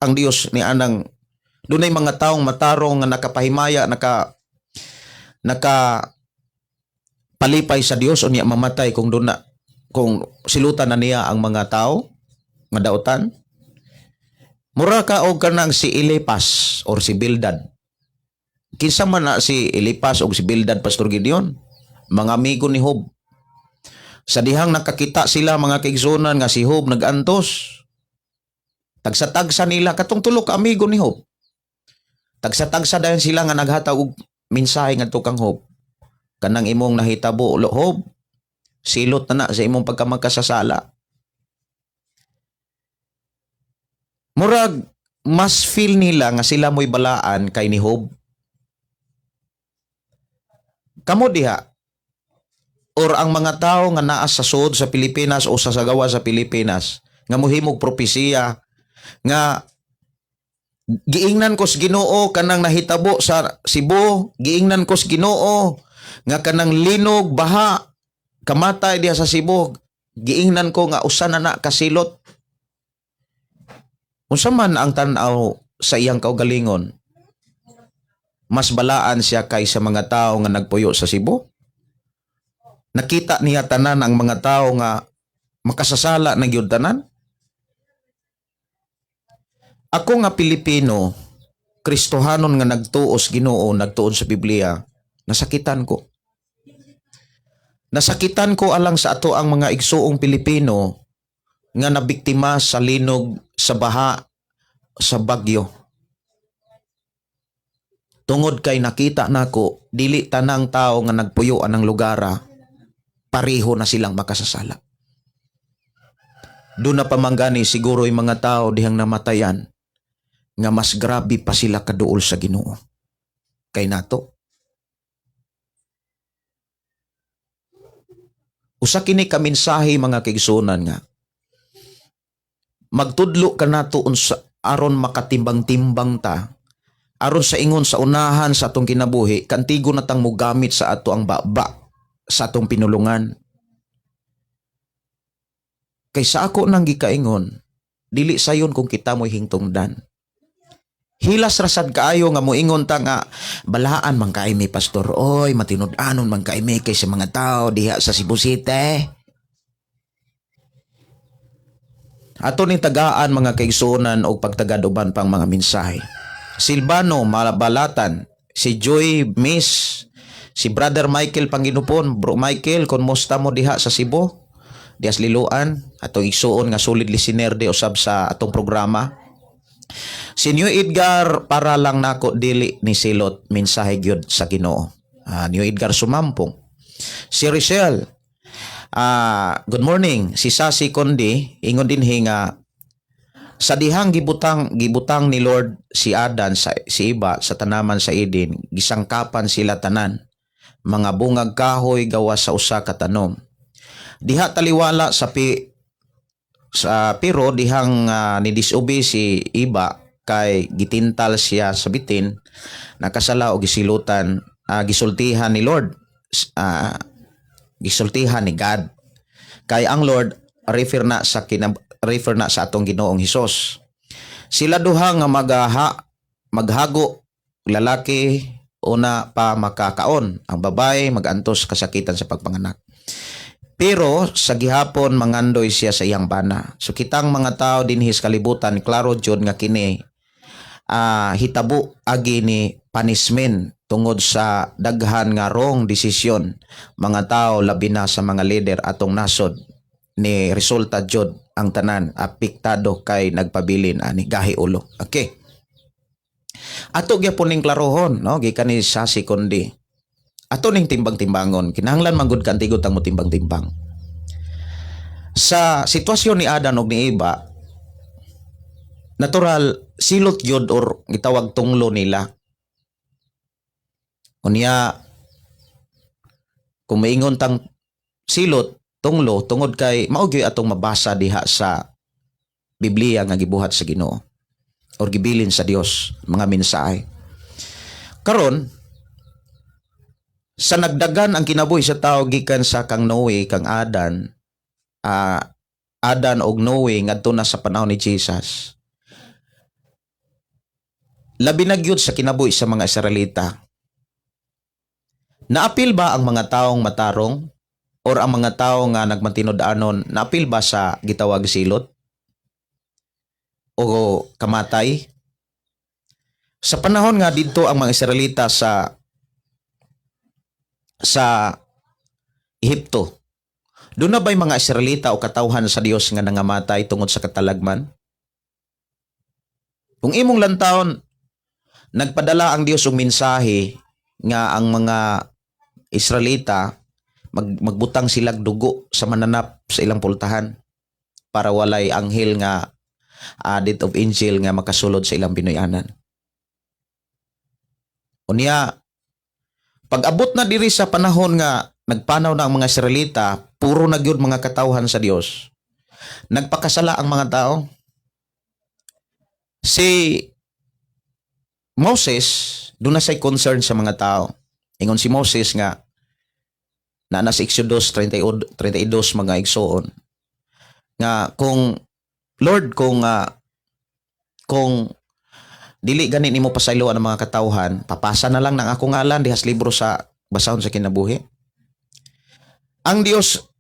ang Dios ni anang dunay mga taong matarong nga nakapahimaya, naka naka palipay sa Dios, unya mamatay kung duna kung silutan na niya ang mga tao nga dautan? Mura ka og kanang si Elipas or si Bildad. Kinsa man na si Elipas o si Bildad, Pastor Gideon? Mga amigo ni Job. Sa dihang nakakita sila, mga kaigsunan, nga si Job nagantos, tagsa-tagsa nila katong tulo ka amigo ni Job. Tagsa-tagsa dayon sila nga naghatag og mensahe ngadto kang Job. "Kanang imong nahitabo, Job, silot na na sa imong pagkamagkasasala." Murag mas feel nila nga sila mo'y balaan kay ni Job. Kamo diha or ang mga tao nga naa sa sud sa Pilipinas o sa sagawa sa Pilipinas nga mohimog propesiya nga "Giingnan ko sa Ginoo kanang nahitabo sa Cebu, giingnan ko sa Ginoo nga kanang linog, baha, kamatay diha sa Cebu, giingnan ko nga usa na na kasilot." Unsa man ang tan-aw sa iyang kaugalingon, mas balaan siya kaysa mga tao nga nagpuyo sa Cebu? Nakita niya tanan ang mga tao nga makasasala na gyud tanan? Ako nga Pilipino, Kristohanon nga nagtuos Ginoo, nagtuon sa Biblia, nasakitan ko. Nasakitan ko alang sa ato ang mga igsuong Pilipino nga nabiktima sa linog, sa baha, sa bagyo. Tungod kay nakita nako, dili tanang tao nga nagpuyo anang lugara pareho na silang makasasala. Doon na pamanggani siguro yung mga tao dihang namatayan nga mas grabe pa sila kaduol sa Ginoo kay nato. Usa kini ka mensahe, mga kaigsunan, nga magtudlo ka nato unsa aron makatimbang-timbang ta, aron sa ingon sa unahan sa atong kinabuhi kantigo na tang mogamit sa ato ang baba sa atong pinulungan. Kay sa ako nang gikaingon, dili sayon kung kita mo'y hingtungdan. Hilas rasad kaayo nga moingon ta nga balaan man kay mi, Pastor, oy, matinud-anon man kay mi kay sa mga tao diha sa Cebu City. Ato ning tagaan, mga kaigsuonan, og pagtagad uban pang mga mensahe. Silvano Malabalatan, si Joy Miss, si Brother Michael Panginupon. Bro Michael, kumusta mo diha sa Cebu? Dias Liloan, atong igsuon nga solid listener di usab sa atong programa. Si New Edgar, "Para lang nako dili ni silot, mensahe gyud sa Ginoo." New Edgar Sumampong. Si Richelle, good morning. Si Sasi Kondi, ingon din nga sa dihang gibutang gibutang ni Lord si Adan sa si Iba sa tanaman sa Eden, gisangkapan sila tanan mga bungag kahoy gawas sa usa ka tanom. Diha taliwala sa pi sa pero dihang ni-disobey si Iba kay gitintal siya sa bitin, nakasala o gisilutan, gisultihan ni Lord, gisultihan ni God. Kay ang Lord refer na sa atong Ginoong Hesus. Sila duha nga maghago lalaki una pa makakaon, ang babae magantos kasakitan sa pagpanganak. Pero sa gihapon mangandoy siya sa iyang bana. So kitang mga tao dinhi sa kalibutan, klaro jud nga kini hitabo agi ni punishment tungod sa daghan nga wrong desisyon mga tao, labi na sa mga leader atong nasod, ni resulta jud ang tanan apektado kay nagpabilin ani gahi ulo. Okay. Ato gyapon ning klarohon, no, gikan ni Sasi Kondi. Ato ning timbang-timbangon, kinahanglan man gud kantigo tang mo timbang-timbang. Sa sitwasyon ni Adan ug ni Eva, natural silot gyud or gitawag tunglo nila. Unya kung maingon tang silot tunglo tungod kay mao gyud atong mabasa diha sa Biblia nga gibuhat sa Ginoo. Or gibilin sa Dios mga mensahe. Karon, sa nagdagan ang kinabuhi sa tao gikan sa kang Noe, kang Adan, Adan og Noe ngadto na sa panahon ni Jesus. Labi na gyud sa kinabuhi sa mga Israelita. Naapil ba ang mga taong matarong or ang mga tao nga nagmatinud-anon, naapil ba sa gitawag silot o kamatay? Sa panahon nga didto ang mga Israelita sa Ehipto, doon na ba'y mga Israelita o katawhan sa Dios nga nangamatay tungod sa katalagman? Kung imong lantawon, nagpadala ang Dios og mensahe nga ang mga Israelita magbutang silag dugo sa mananap sa ilang pultahan para walay anghel nga death of angel nga makasulod sa ilang binuyanan. Unya, pag-abot na diri sa panahon nga nagpanaw na ang mga Israelita, puro na gyud mga katawhan sa Dios. Nagpakasala ang mga tao. Si Moses, doon na siya'y concern sa mga tao. Ingon si Moses nga, na nasa Exodus 32, 32, mga igsoon, nga kung Lord, kung dili gani nimo pasayloan ang mga katawhan, papasa na lang ng akong ngalan dihas libro sa basahon sa kinabuhi. Ang Dios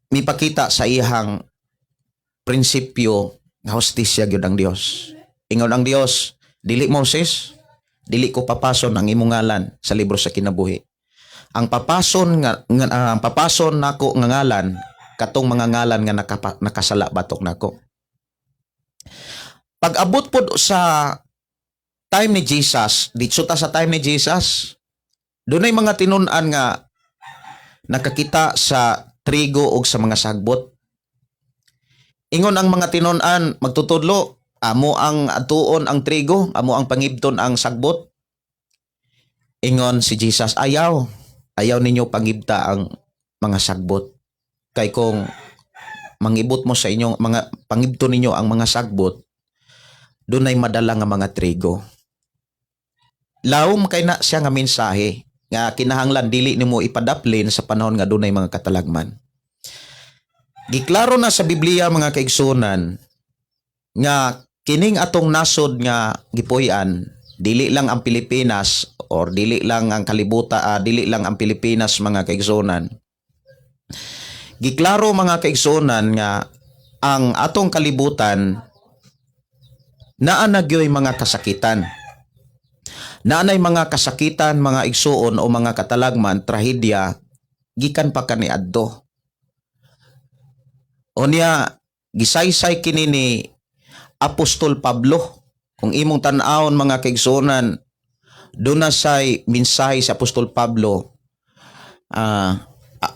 mipakita sa iyang prinsipyo nga hustisya gyud ang Dios. Ingon ang Dios, "Dili, Moses, dili ko papason ang imong ngalan sa libro sa kinabuhi. Ang papason nako nga ngalan katong mga ngalan nga nakasala batok nako." Pag abot pod sa time ni Jesus, didto ta sa time ni Jesus, dunay mga tinun-an nga nakakita sa trigo og sa mga sagbot. Ingon ang mga tinun-an, "Magtutudlo, amo ang atuon ang trigo, amo ang pangibton ang sagbot." Ingon si Jesus, "Ayaw, ayaw ninyo pangibta ang mga sagbot. Kay kung mangibot mo sa inyong mga pangibto ninyo ang mga sagbot, dunay madala nga mga trigo." Lawom kay na siya nga mensahe nga kinahanglan dili nimo ipadaplin sa panahon nga dunay mga katalagman. Giklaro na sa Biblia, mga kaigsunan, nga kining atong nasod nga gipuy-an, dili lang ang Pilipinas or dili lang ang kalibuta, dili lang ang Pilipinas, mga kaigsunan. Giklaro, mga kaigsunan, nga ang atong kalibutan naa na gyoy mga kasakitan. Naanay mga kasakitan, mga igsuon, o mga katalagman, trahedya gikan pa kaniadto. Unya, gisaysay kini ni Apostol Pablo. Kung imong tan-awon, mga kaigsuonan, doon na say mensahe sa Apostol Pablo.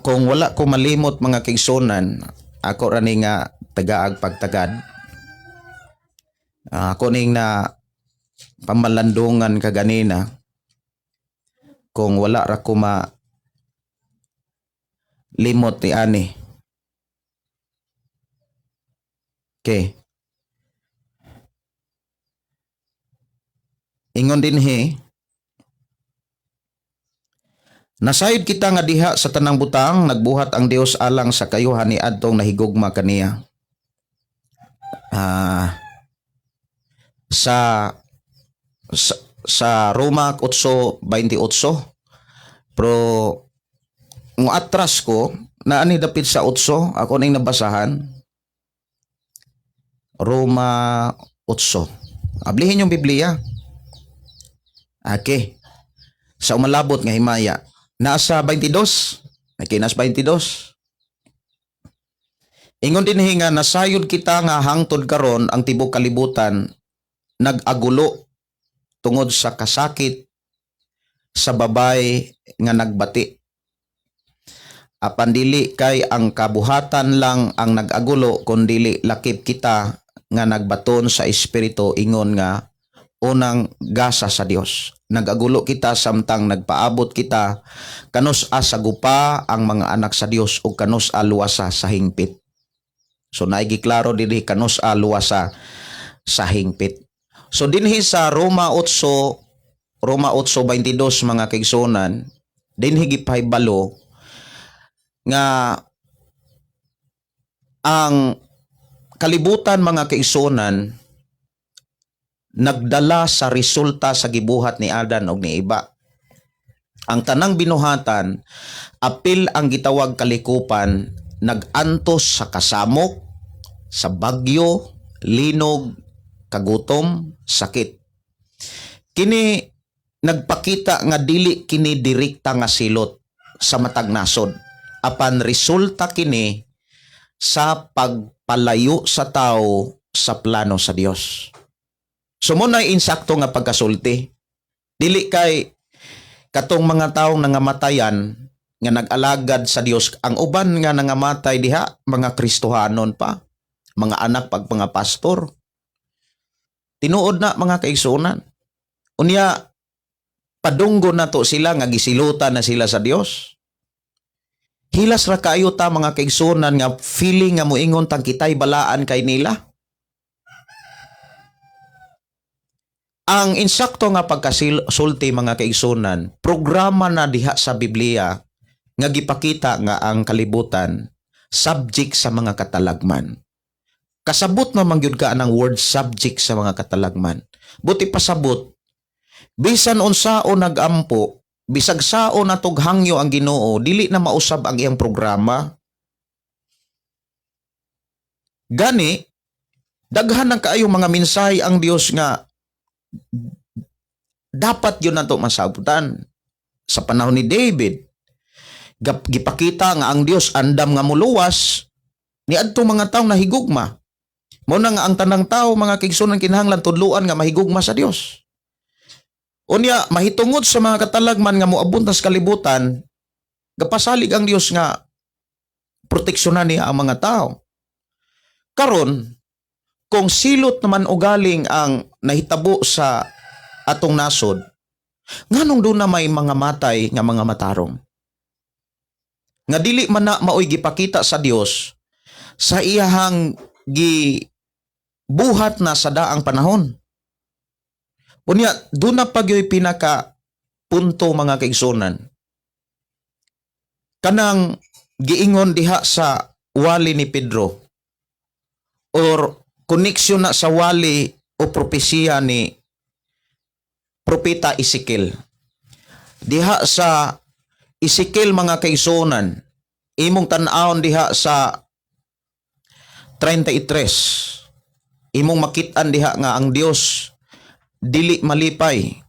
Kung wala ko malimot, mga kaigsuonan, ako ra ni nga tagaag pagtagad. Ako ning na pamalandungan kaganina, kung wala ra ko ma limot ni ani. Okay. Ingon dinhi, "Nasayod kita nga diha sa tanang butang nagbuhat ang Dios alang sa kayuhan ni adtong nahigugma kaniya." Sa Roma 8:28, pero ng atras ko na ani dapit sa 8 ako ning nabasahan. Roma 8, ablihin yung Biblia. Okay, sa umalabot nga himaya nasa 22. Okay, nasa 22. Ingon din nga, "Nasayod kita nga hangtod karon ang tibok kalibutan nag-agulo tungod sa kasakit sa babay nga nagbati. Apan dili kay ang kabuhatan lang ang nag-agulo, kundili lakip kita nga nagbaton sa Espiritu ingon nga unang gasa sa Dios. Nag-agulo kita samtang nagpaabot kita kanus-a sagupa ang mga anak sa Dios ug kanus-a luwasa sa hingpit." So naay giklaro dinhi, kanus-a luwasa sa hingpit. So dinhi sa Roma 8, Roma 8:22, mga kaigsuonan, dinhi gipahibalo nga ang kalibutan, mga kaigsuonan, nagdala sa resulta sa gibuhat ni Adan og ni Eva. Ang tanang binuhatan, apil ang gitawag kalikupan, nagantos sa kasamok, sa bagyo, linog, kagutom, sakit. Kini nagpakita nga dili kini direkta nga silot sa matag nasod. Apan resulta kini sa pagpalayo sa tao sa plano sa Dios. So mao na insakto nga pagkasulti. Dili kay katong mga taong nangamatayan nga nag-alagad sa Dios, ang uban nga nangamatay diha mga Kristohanon pa, mga anak pag mga pastor. Tinuod na, mga kaigsuonan. Unya padunggo na to sila nga gisilutan na sila sa Dios. Hilas ra kaayo ta, mga kaigsuonan, nga feeling nga moingon tang kitay balaan kay nila. Ang insakto nga pagkasulti, mga kaigsuonan, programa na diha sa Biblia nga gipakita nga ang kalibutan subject sa mga katalagman. Kasabot na man gyud ka ang word "subject sa mga katalagman". Buti pasabot, bisan unsao nagampo, bisag sao natog hangyo ang Ginoo, dili na mausab ang iyang programa. Gani, daghan ng kaayo mga mensahe ang Dios nga dapat yun nato masabutan. Sa panahon ni David, gipakita nga ang Dios andam nga muluwas ni adto mga tawo nahigugma. Mao na nga ang tanang tao, mga kaigsuonan, kinahanglan tudluan nga mahigugma sa Dios. Unya mahitungod sa mga katalagman nga moabot sa kalibutan, gapasalig ang Dios nga proteksyonan niya ang mga tao. Karon, kung silot naman ugaling ang nahitabo sa atong nasod, nganong doon na may mga matay nga mga matarong? Nga dili man na maoy gipakita sa Dios sa iyahang gibuhat na sa daang panahon. Unya, doon na pagyo'y pinaka punto, mga kaigsuonan. Kanang giingon diha sa wali ni Pedro or connection na sa wali o propesiya ni Propeta Ezekiel. Diha sa Ezekiel, mga kaigsuonan, imong tan-awon diha sa 33. Imong makit-an diha nga ang Dios dili malipay.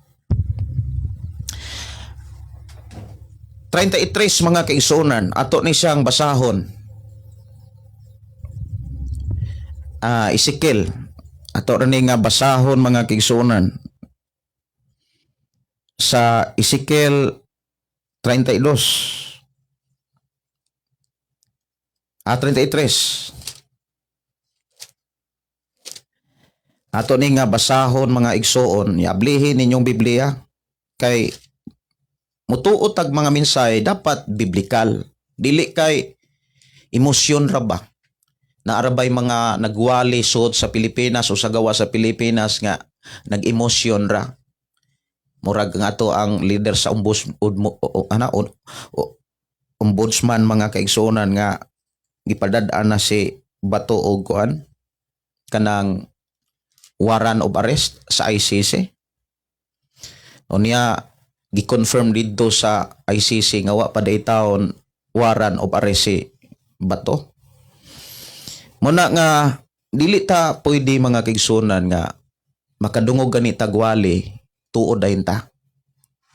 33, mga kaigsuonan, ato ni siyang basahon. Ah, Ezekiel. Ato rin nga basahon, mga kaigsuonan. Sa Ezekiel 32. Ah, 33. Ato ni nga basahon, mga igsoon, yablihin ninyong Biblia kay mutuo tag mga mensahe dapat biblikal. Dili kay emosyon ra ba? Naarabay mga nagwali suod sa Pilipinas o sa gawa sa Pilipinas nga nag-emosyon ra. Murag nga to ang leader sa umbus udmo, o, ana, o, ombudsman, mga kaigsuonan, nga gipadad-an na si Bato og kuan kanang warrant of arrest sa ICC. Unya gi-confirm didto sa ICC nga wa pa day taon warrant of arrest si Bato. Muna nga dili ta pwede, mga kaigsuonan, nga makadungog gani tagwali tuod dayon ta.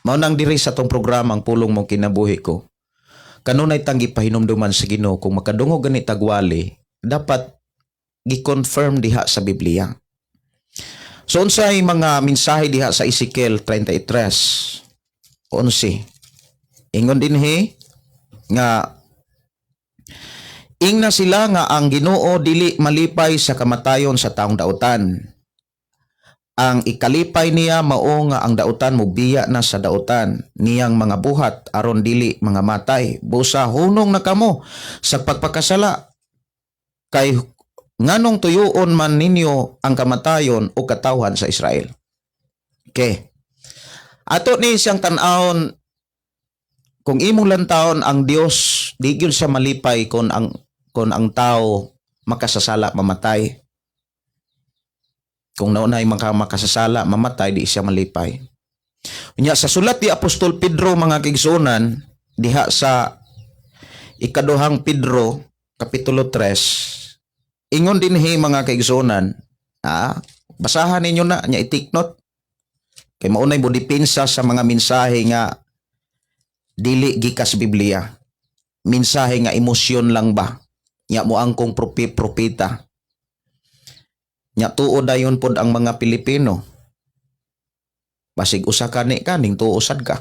Mao nang diri sa tong programa ang Pulong Mong Kinabuhi Ko. Kanunay tang gipahinumduman sa Ginoo, kung makadungog gani tagwali, dapat gi-confirm diha sa Biblia. So unsay mga mensahe diha sa Ezekiel 33:11? Ingon dinhi nga ingna sila nga ang Ginoo dili malipay sa kamatayon sa taong dautan. Ang ikalipay niya mao nga ang dautan mobiya na sa dautan niyang mga buhat aron dili mga matay. Busa hunong na kamo sa pagpakasala kay Nganong tuyuon man ninyo ang kamatayon o katawhan sa Israel? Okay. Ato ni siyang tan-awon, kung imong lantawon ang Dios, di gyud siya malipay kon ang tao makasasala mamatay. Kung naunay makasasala mamatay, di siya malipay. Unya sa sulat ni Apostol Pedro, mga kaigsuonan, diha sa ikaduhang Pedro kapitulo 3, ingon dinhi, mga kaigsuonan, basahan ninyo na nya, i-take note kay maunay mo depensa sa mga mensahe nga dili gikas Biblia, mensahe nga emosyon lang ba nya, mo angkong propeta nya, tuo dayon pod ang mga Pilipino. Basig usa ka ni kaning tuo sad ka,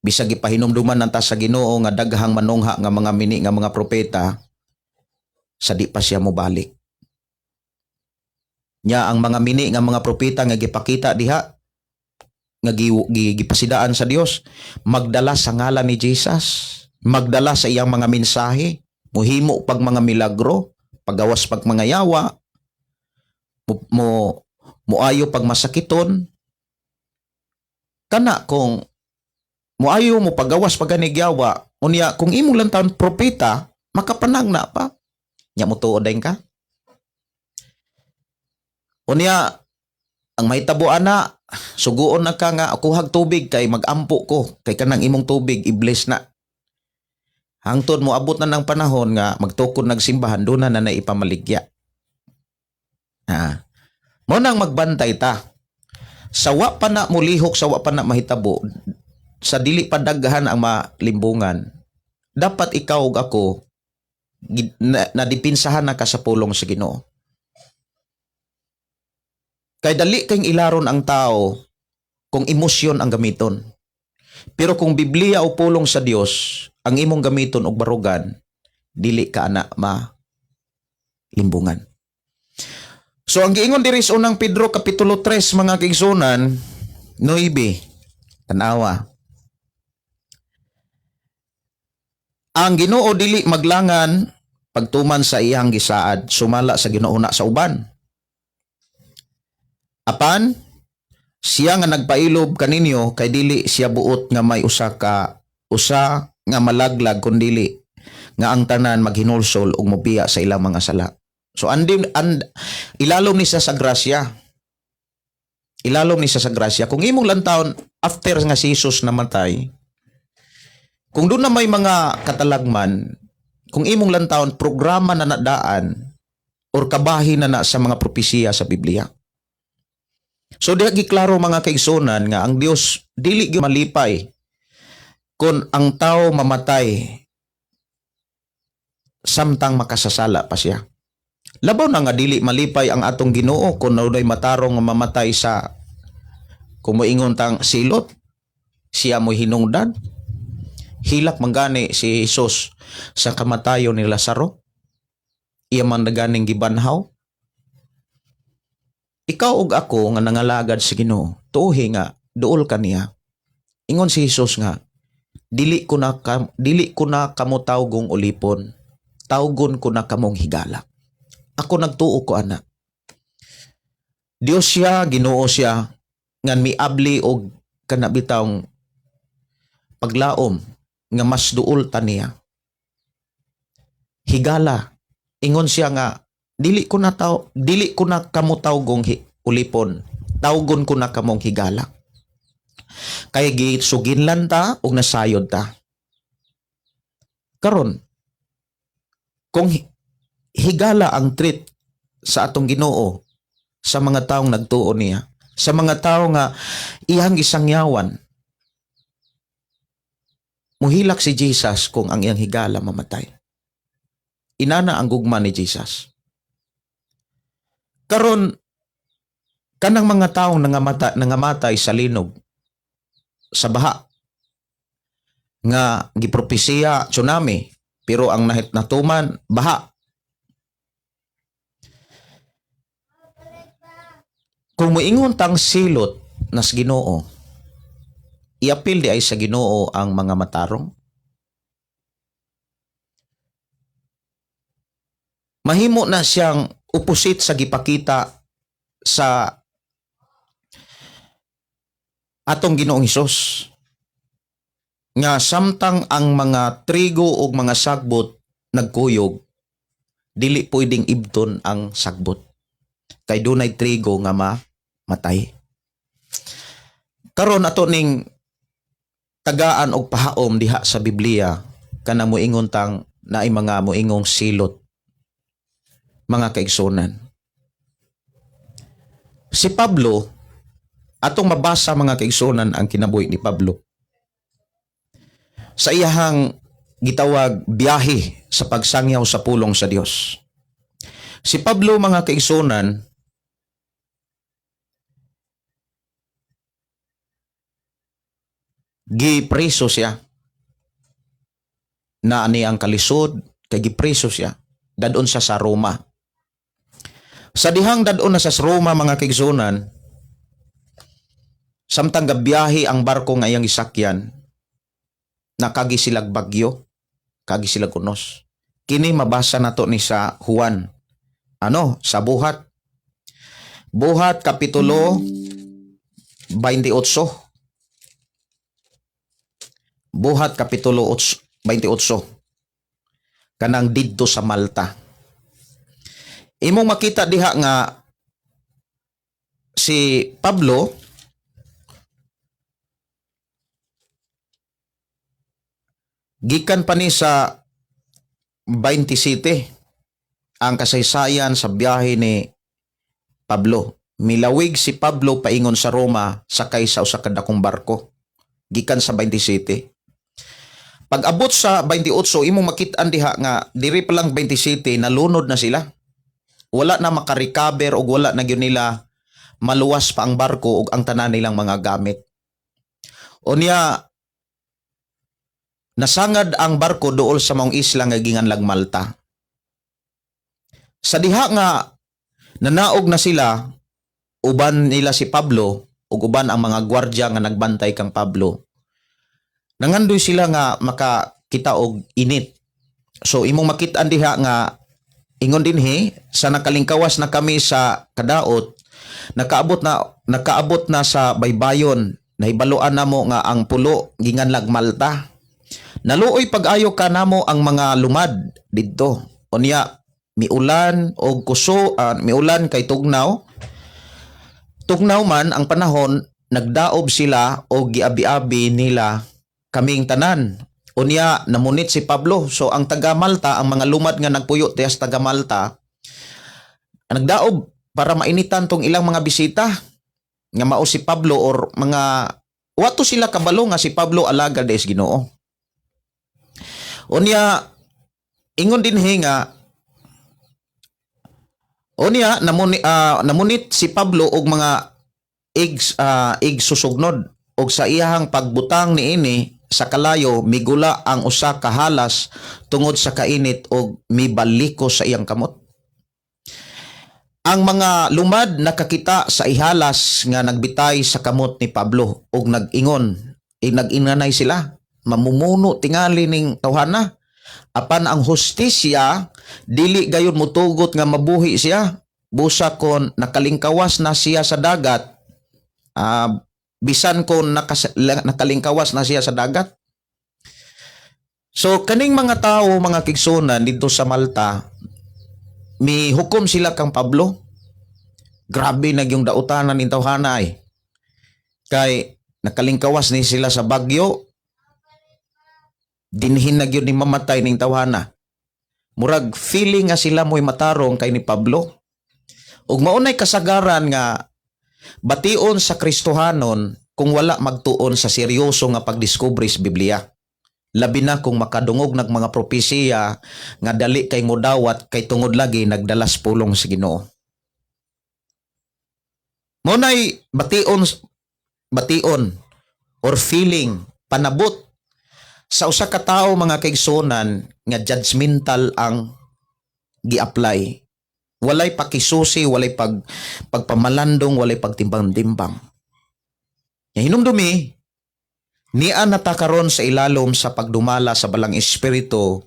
bisag gipahinumduman nanta sa Ginoo nga daghang manungha nga mga mini nga mga propeta sa di pa siya mobalik. Nya ang mga mini nga mga propeta nga gipakita diha nga gipasidaan sa Dios magdala sa ngalan ni Jesus, magdala sa iyang mga mensahe, muhimo pag mga milagro, pagawas pag mga yawa, mo muayo pag masakiton kana. Kung muayo mo pagawas pag yawa, unya kung imong lang taon propeta makapanang na pa nya, mo tuo dayon ka. Unya ang mahitabo ana, suguon na ka nga kuhag tubig kay magampo ko, kay kanang imong tubig i-bless na. Hangtod mo abot na ng panahon nga magtukod nagsimbahan, doon na na ipamaligya. Ha. Mo nang magbantay ta. Sa wa pa na mulihok, sa wa pa na mahitabo, sa dili pa daghan ang malimbungan, dapat ikaw ug ako nadipinsahan na ka sa pulong sa Ginoo. Kay dali kayong ilaron ang tao kung emosyon ang gamiton. Pero kung Biblia o pulong sa Dios ang imong gamiton og barugan, dili ka ana ma limbungan. So ang giingon diri sa unang Pedro kapitulo 3, mga kaigsuonan, 9, tanawa. Ang Ginoo dili maglangan pagtuman sa iyang gisaad sumala sa ginuuna sa uban. Apan siya nga nagpailob kaninyo kay dili siya buot nga may usa nga malaglag, kundili nga ang tanan maghinulsol ug mobiya sa ilang mga sala. So andim and, ilalom ni siya sa grasya. Ilalom ni siya sa grasya. Kung imong lantawon after nga si Jesus namatay, kung doon na may mga katalagman, kung imong lantawon programa na nadaan or kabahin na na sa mga propesiya sa Biblia. So diha giklaro, mga kaigsuonan, nga ang Dios dili gyud malipay kung ang tao mamatay samtang makasasala pa siya. Labaw na nga dili malipay ang atong Ginoo kung naunay matarong nga mamatay sa, kung moingon tang silot, siya mo hinungdan. Hilak manggani si Jesus sa kamatayon ni Lazaro. Iya man naganing gibanhaw. Ikaw ug ako nga nangalagad sa Ginoo, tuhi nga duol kaniya. Ingon si Jesus nga dili ko na kamo tawgong ulipon, tawgon ko na kamong higala. Ako nagtuo ko ana. Dios siya, Ginoo siya, ngan miabli og kana bitawng paglaom nga mas duol ta niya. Higala. Ingon siya nga dili ko na kamo tawgong ulipon. Tawgon ko na kamong higala. Kay gisuginlan ta ug nasayod ta. Karon, kung higala ang treat sa atong Ginoo sa mga taong nagtuo niya, sa mga tao nga iyang gisangyawan, muhilak si Jesus kung ang iyang higala mamatay. Inana ang gugma ni Jesus. Karon, kanang mga taong nangamatay sa linog, sa baha, nga gipropesiya tsunami, pero ang nahit natuman baha. Kung moingon tang silot nas Ginoo, iapil di ay sa Ginoo ang mga matarong. Mahimo na siyang opposite sa gipakita sa atong Ginoong Hesus. Nga samtang ang mga trigo ug mga sagbot nagkuyog, dili pwedeng ibton ang sagbot. Kay dunay trigo nga mamatay. Karon ato ning tagaan og pahaom diha sa Biblia kana moingon tang naay mga moingong silot, mga kaigsunan. Si Pablo, atong mabasa, mga kaigsunan, ang kinabuhi ni Pablo sa iyahang gitawag biyahe sa pagsangyaw sa pulong sa Dios. Si Pablo, mga kaigsunan, gipreso siya na ani ang kalisod kay gipreso siya, dadon siya sa Roma. Sa dihang dadon na sa Roma, mga kaigsunan, samtang gabiyahe ang barko nga iyang gisakyan, nakagi silag bagyo, kagi silag unos. Kini mabasa nato ni sa Juan, ano, sa Buhat, Buhat kapitulo 28. Buhat kapitulo 8, 28, kanang didto sa Malta. Imong makita diha nga si Pablo gikan pa ni sa 27 ang kasaysayan sa biyahe ni Pablo. Milawig si Pablo paingon sa Roma sakay sa usa ka dakong barko gikan sa 27. Pag abot sa 28, imong makit-an diha nga diri pa lang 27 nalunod na sila. Wala na makarecover og wala na gyud nila maluwas pa ang barko ug ang tanan nilang mga gamit. Unya nasangad ang barko duol sa maong isla nga ginganlag Malta. Sa diha nga nanaog na sila, uban nila si Pablo ug uban ang mga gwardya nga nagbantay kang Pablo. Nangandoy sila nga makakita og init. So imong makit-an diha nga ingon dinhi sa nakalingkawas na kami sa kadaot, nakaabot na sa baybayon, nahibaluan namo nga ang pulo ginganlag Malta. Naluoy pag-ayo kanamo ang mga lumad didto. Unya miulan og kuso, miulan kay tugnaw. Tugnaw man ang panahon, nagdaob sila og giabi-abi nila kaming tanan. Unya namunit si Pablo. So ang taga Malta, ang mga lumad nga nagpuyo tiyas taga Malta, nagdaob para mainitan tong ilang mga bisita nga mao si Pablo or mga wato sila kabalo nga si Pablo alagad des Ginoo. Unya ingon dinhi nga unya namunit si Pablo og mga eggs susugnod og sa iyahang pagbutang niini sa kalayo, migula ang usa ka halas tungod sa kainit og mibaliko sa iyang kamot. Ang mga lumad nakakita sa ihalas nga nagbitay sa kamot ni Pablo og nag-ingon, eh, nag-inganay sila, "Mamumuno tingali ning tawhana. Apan ang hustisya dili gayon mutugot nga mabuhi siya busa kon nakalingkawas na siya sa dagat." Bisan kon nakalingkawas na siya sa dagat. So kaning mga tao, mga kaigsunan, dito sa Malta, mihukom sila kang Pablo. Grabe na yung dautanan ning tawhana ay. Kay nakalingkawas ni sila sa bagyo, dinhin na gyud ni mamatay ning tawhana. Murag feeling nga sila mo'y matarong kay ni Pablo. Ug maunay kasagaran nga bation sa Kristohanon kung wala magtuon sa seryoso nga pagdiskubre sa Biblia. Labi na kung makadungog nag mga propesiya nga dali kay modawat kay tungod lagi nagdalas pulong sa Ginoo. Maunay bation bation or feeling, panabot sa usa ka tawo, mga kaigsunan, nga judgmental ang gi-apply. Walay pakisusi, walay pagpamalandong, walay pagtimbang-timbang. Ya hinumdumi, nia na ta karon sa ilalom sa pagdumala sa Balang Espiritu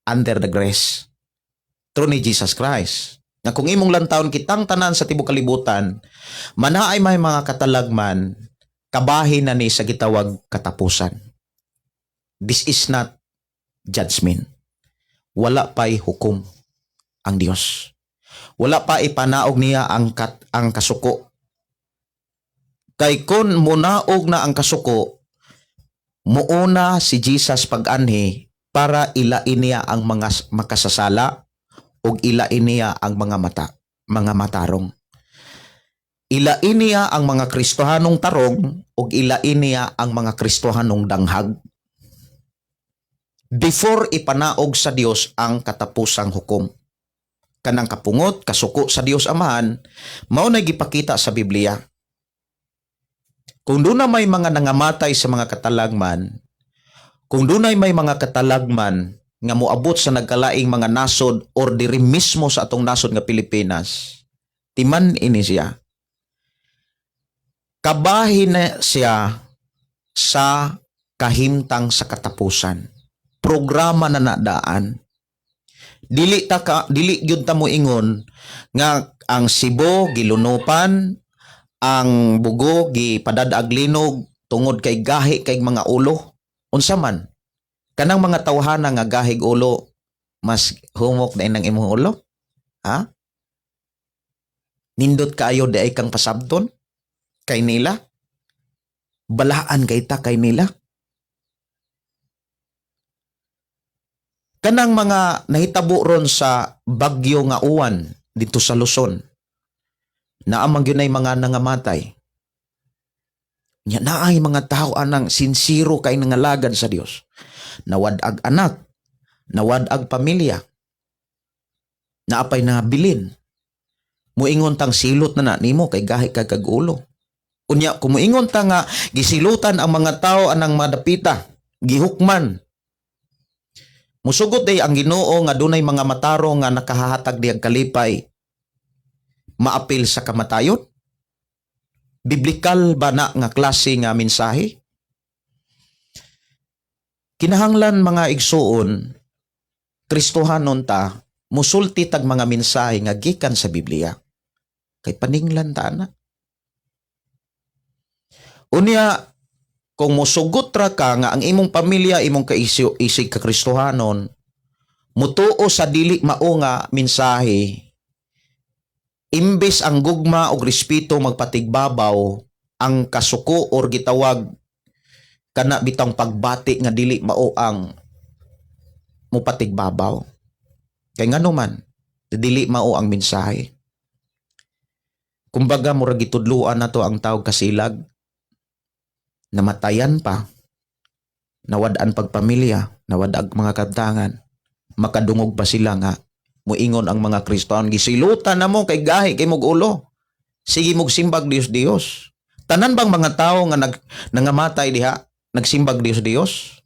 under the grace. Through ni Jesus Christ. Nga kung imong lantawon kitang tanan sa tibok kalibutan, manaay may mga katalagman, kabahin na ni sa gitawag katapusan. This is not judgment. Wala pa'y hukom ang Dios. Wala pa ipanaog niya ang kasuko. Kay kung munaog na ang kasuko, muuna si Jesus pag-anhi para ilain niya ang mga makasasala ug ilain niya ang mga matarong. Ilain niya ang mga Kristohanong tarong ug ilain niya ang mga Kristohanong danghag. Before ipanaog sa Dios ang katapusang hukom. Kanang kapungot, kasuko sa Dios Amahan, mao na gipakita sa Biblia. Kung doon na may mga nangamatay sa mga katalagman, kung dunay may mga katalagman nga moabot sa nagkalaing mga nasod or diri mismo sa atong nasod nga Pilipinas, timan ini siya. Kabahin na siya sa kahimtang sa katapusan. Programa na nadaan. Dili gyud ta mo ingon nga ang Cebu gilunupan, ang Bogo gipadad-ag linog tungod kay gahi kay mga ulo. Unsa man? Kanang mga tawhana nga gahig ulo, mas humok na ng imong ulo? Ha? Nindot kaayo di ay kang pasabton kay nila? Balaan kay ta kay nila? Kanang mga nahitabo ron sa bagyo nga uwan dito sa Luzon, naamang yun ay mga nangamatay. Nya naay mga tao anang sinsiro kay nangalagad sa Dios. Nawad-ag anak, nawad-ag pamilya, naapay na bilin. Muingon tang silot na na nimo kay gahi kag kag ulo. Unya kung muingon ta nga gisilutan ang mga tao anang madapita, gihukman. Musugot day ang Ginoo nga dunay mga matarong nga nakahahatag diyang kalipay, maapil sa kamatayon? Biblikal ba na nga klase nga mensahe? Kinahanglan, mga igsuon, Kristohanon ta, musulti tag mga mensahe nga gikan sa Biblia. Kay paninglan ta na. Unya, kung musugot ra ka nga ang imong pamilya, imong kaisyo, isig ka Kristohanon, mutuo sa dili mao nga mensahe, imbes ang gugma og respeto magpatigbabaw, ang kasuko or gitawag kana bitang pagbati nga dili mao ang mupatigbabaw. Kay ngano man, dili mao ang mensahe. Kumbaga murag gitudluan na to ang tawag kasilag, namatayan pa, nawad-an pagpamilya, nawad-ag mga kabtangan, makadungog pa sila nga muingon ang mga Kristohan, gisilutan na mo kay gahi kay mog ulo. Sige mog simbag Dios Dios. Tanan bang mga tao nga nangamatay diha nagsimbag Dios Dios?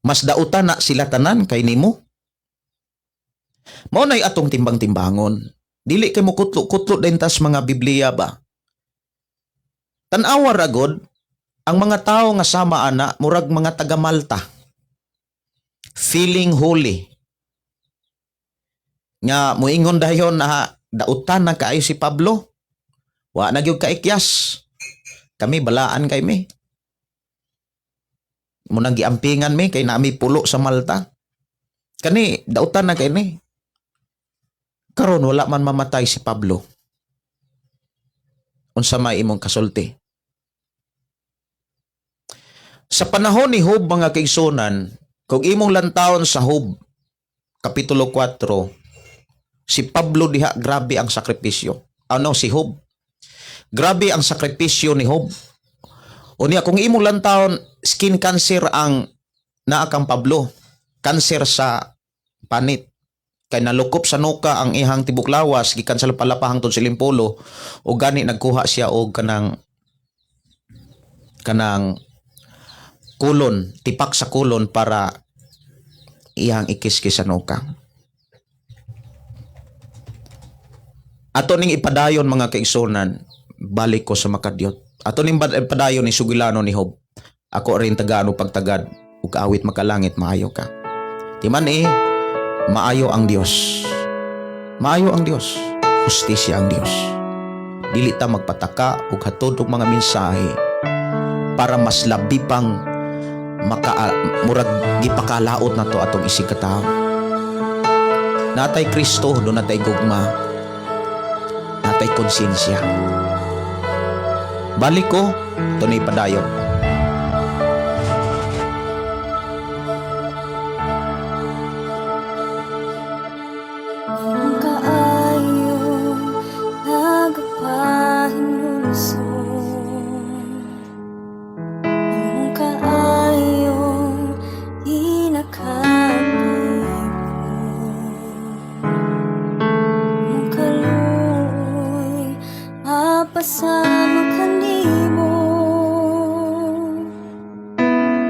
Mas dautan na sila tanan kay nimo. Mao nay atong timbang-timbangon. Dili kay mo kutlo-kutlo din tas mga Biblia ba. Tan-awa ra gud ang mga tao nga sama ana, murag mga taga Malta. Feeling holy. Nga muingon dayon na dautan na kaayo si Pablo. Wa na gyud kaikyas. Kami balaan kay mi. Munang giampingan mi kay nami pulo sa Malta. Kani dautan na kay ni. Karon wala man mamatay si Pablo. Unsa may imong kasulti? Sa panahon ni Job, mga kaigsunan, kung imong lantawon sa Job, Kapitulo 4, si Pablo diha grabe ang sakripisyo. Ano si Job? Grabe ang sakripisyo ni Job. Unya kung imong lantawon, skin cancer ang naa kang Pablo. Cancer sa panit. Kay nalukop sa nuka ang ihang tibok lawas gikan sa lapalapa hangtod sa Limpulo o gani nagkuha siya og kanang kulon, tipak sa kulon para iyang ikiskis sa nuka. Ato ning ipadayon, mga kaigsunan, balik ko sa makadyot. Ato ning ipadayon ni Sugilano ni Job. Ako rin tagaan o pagtagad ug awit makalangit maayo ka. Timan eh, Maayo ang Dios. Maayo ang Dios. Hustisya ang Dios. Dili ta magpataka og hatod og mga mensahe para mas labi pang maka murag gipakalaot nato atong isig katawo. Natay Kristo, do natay gugma, natay konsensya. Balik ko, tunay padayon. Ang kaayo nagapahinulsol, ang kaayo inakapit ko, ang kaluoy mapasama kanimo,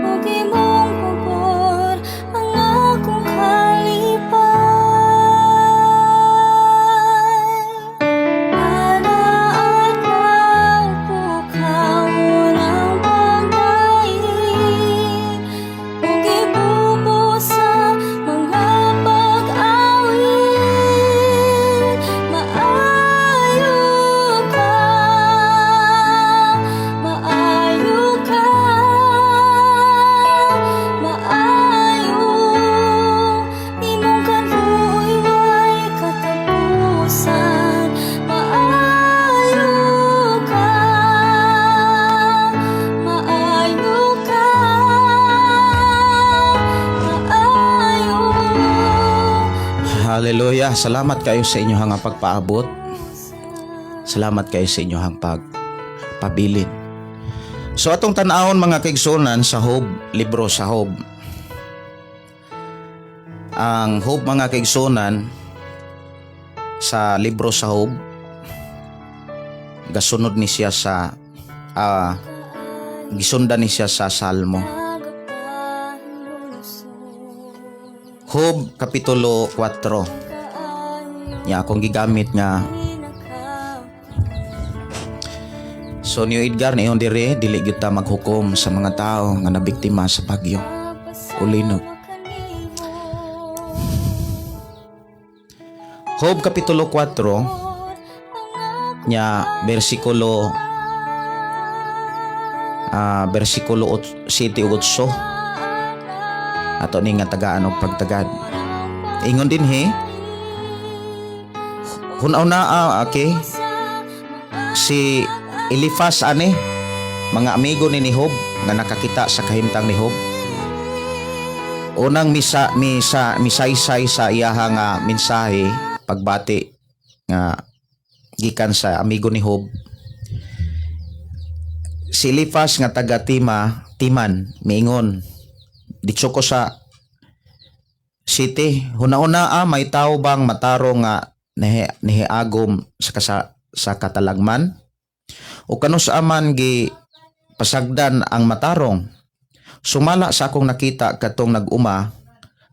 ug imong pabor ang akong kalipay. Kada adlaw pukaw ng pagdaig ug ibubo sa mga pag-awit. Maayo ka, maayo ka, maayo, imong kaluoy way katapusan. Maayo ka, maayo ka, maayo. Hallelujah. Salamat kayo sa inyong pagpaabot. Salamat kayo sa inyong pagpabilin. So atong tan-awon, mga kaigsunan, sa Job, libro sa Job. Ang Job, mga kaigsunan, sa libro sa Job, gasunod ni siya sa gisundan ni siya sa Salmo. Job Kapitulo 4. Nya akong gigamit nga. So New Edgar niyon dire, dili gyud ta maghukom sa mga tao nga nabiktima sa bagyo o linog. Job Kapitulo 4 nya bersikulo bersikulo 7 ug 8, ato ni nga tagaan og pagtagad. Ingon din he, hunaw na okay, si Elifas ane, mga amigo ni Job nga nakakita sa kahimtang ni Job. Unang misa misa misaysay sa iyaha nga mensahe, pagbati nga gikan sa amigo ni Job. Si Elifas nga taga Tima, Timan, miingon, "Ditso ko sa city, huna-una may tao bang matarong nga nihiagom sa katalagman? O kanus aman gi pasagdan ang matarong? Sumala sa akong nakita katong nag-uma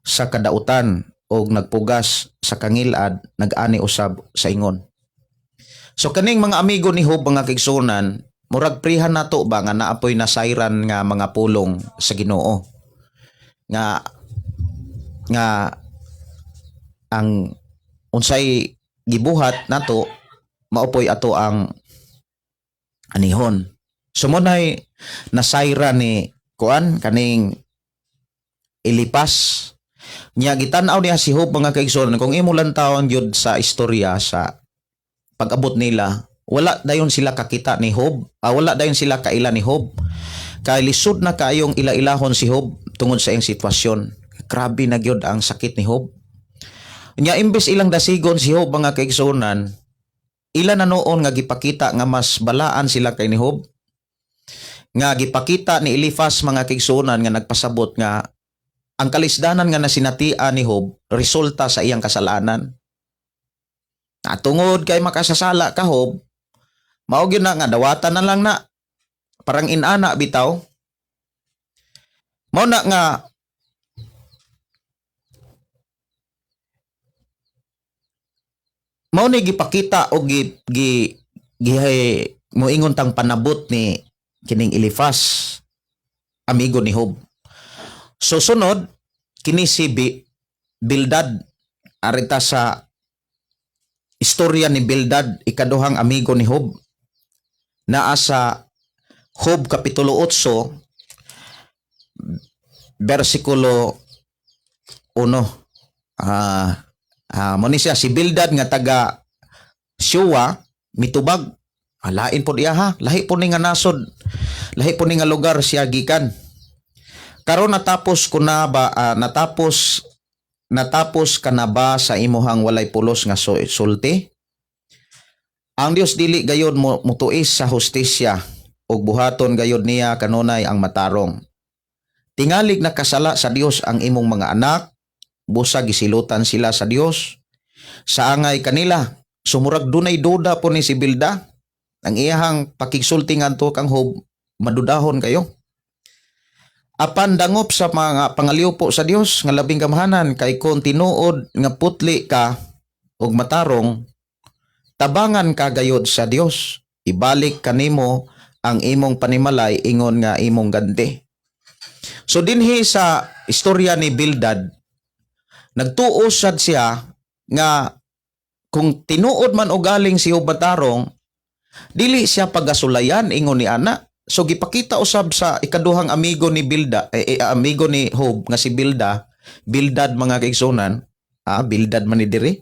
sa kadautan og nagpugas sa kangilad, nag-ani usab sa ingon." So kaning mga amigo ni Job, mga kaigsunan, murag prihan nato ba nga naapoy nasayran nga mga pulong sa Ginoo nga nga ang unsay gibuhat nato maopoy ato ang anihon. So munay nasayran ni kuan kaning Elipas. Nya gitan-aw niya si Job, mga kaigsoon. Kung imo lantawon gyud sa istorya sa pag-abot nila, wala dayon sila kakita ni Job, wala dayon sila kaila ni Job. Kay lisod na kaayong ila-ilahon si Job tungod sa iyang sitwasyon. Grabe na gyud ang sakit ni Job. Nya imbes ilang dasigon si Job, mga kaigsuonan, ila na noon nga gipakita nga mas balaan sila kay ni Job. Nga gipakita ni Elifas, mga kaigsuonan, nga nagpasabot nga ang kalisdanan nga nasinatian ni Job resulta sa iyang kasalanan. Na tungod kay makasasala ka, Job, mao gyud na nga dawatan na lang na. Parang inana bitaw. Mao na nga mao ni gipakita o gi gi, gi moingon tang panabot ni kining Elifas, amigo ni Job. So sunod kini si Bildad. Arita sa istorya ni Bildad, ikaduhang amigo ni Job. Naa sa Job Kapitulo 8, versikulo 1. Mo ni siya si Bildad nga taga Shua mitubag. Lain po diya ha. Lahi po ni nga nasod. Lahi po ni nga lugar siya gikan. Karon natapos ko na ba natapos natapos ka na ba sa imuhang walay pulos nga sulti? Ang Dios dili gayod mo mutuis sa hustisya ug buhaton gayod niya kanunay ang matarong. Tingalig nakasala sa Dios ang imong mga anak, busa gisilutan sila sa Dios. Sa angay kanila, sumurag dunay duda po ni si Bilda. Ang iyahang pakigsulti ngadto kang Job, madudahon kayo. Apan dangop sa mga pangaliwpo sa Dios nga labing gamhanan, kay kung tinuod nga putli ka ug matarong, tabangan ka gayod sa Dios. Ibalik kanimo ang imong panimalay ingon nga imong ganti. So dinhi sa istorya ni Bildad, nagtuo sad siya nga kung tinuod man o galing si Job matarong, dili siya pagasulayan ingon ni ana. So gipakita usab sa ikaduhang amigo ni Bilda, amigo ni Job nga si Bilda, Bildad, mga kaigsunan, Bildad man ni diri.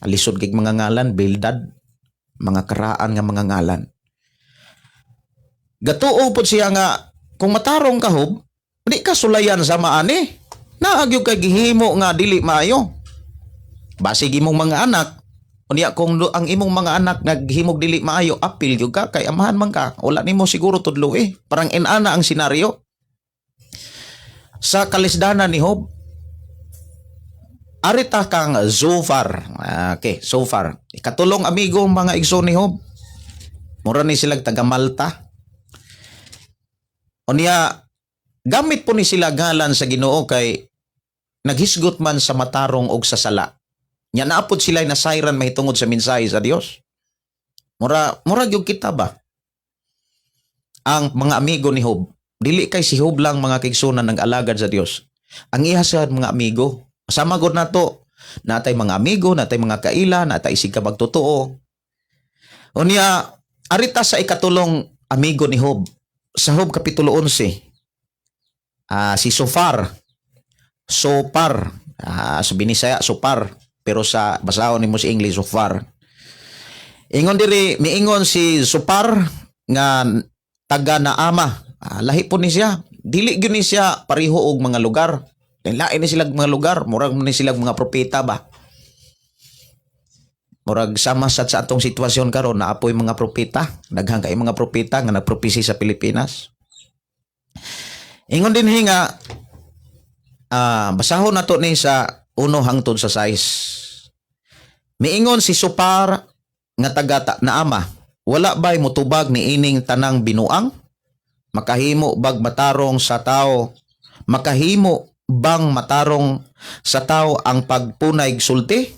Alisod kig mga ngalan, Bildad, mga karaan nga mga ngalan. Gatuo pod siya nga kung matarong ka, Job, di ka sulayan sa maani. Naa gyud kay gihimo nga dili maayo. Basig imong mga anak, unya kung ang imong mga anak naghimog dili maayo, apil gyud ka kay amahan man ka. Wala nimo siguro tudlo eh. Parang inana ang senaryo. Sa kalisdanan ni Job, arita kang Zofar. Okay, Zofar. Ikatulong amigo, mga igsoon, ni Job. Mura ni sila taga Malta. Unya, gamit po ni sila ngalan sa Ginoo kay naghisgot man sa matarong og sa sala. Nya naapod sila nasayran mahitungod sa mensahe sa Dios. Mura mura gyud kita ba? Ang mga amigo ni Job, dili kay si Job lang, mga kaigsunan, ng alagad sa Dios. Ang iya sa mga amigo, sama gud nato, natay mga amigo, natay mga kaila, natay isig ka magtotoo. Unya, arita sa ikatulong amigo ni Job, sa Job Kapitulo 11. Si Sofar. Sopar. Sa Binisaya, Sopar. Pero sa basahon nimo sa English, Sofar. Ingon diri, miingon si Sopar nga taga Naama. Lahi po ni siya. Dili gyud ni siya pareho og mga lugar. Lain ni sila mga lugar, murag ni sila mga propeta ba. Murag sama sa atong sitwasyon karon, naapoy mga propeta, daghan kay mga propeta nga nagpropesi sa Pilipinas. Ingon din nga basahon nato ni sa 1 hangtod sa 6. Miingon si Sopar nga taga Naama, "Wala ba'y mutubag ni ining tanang binuang? Makahimo bag matarong sa tao? Makahimo bang matarong sa tao ang pagpunay sulti?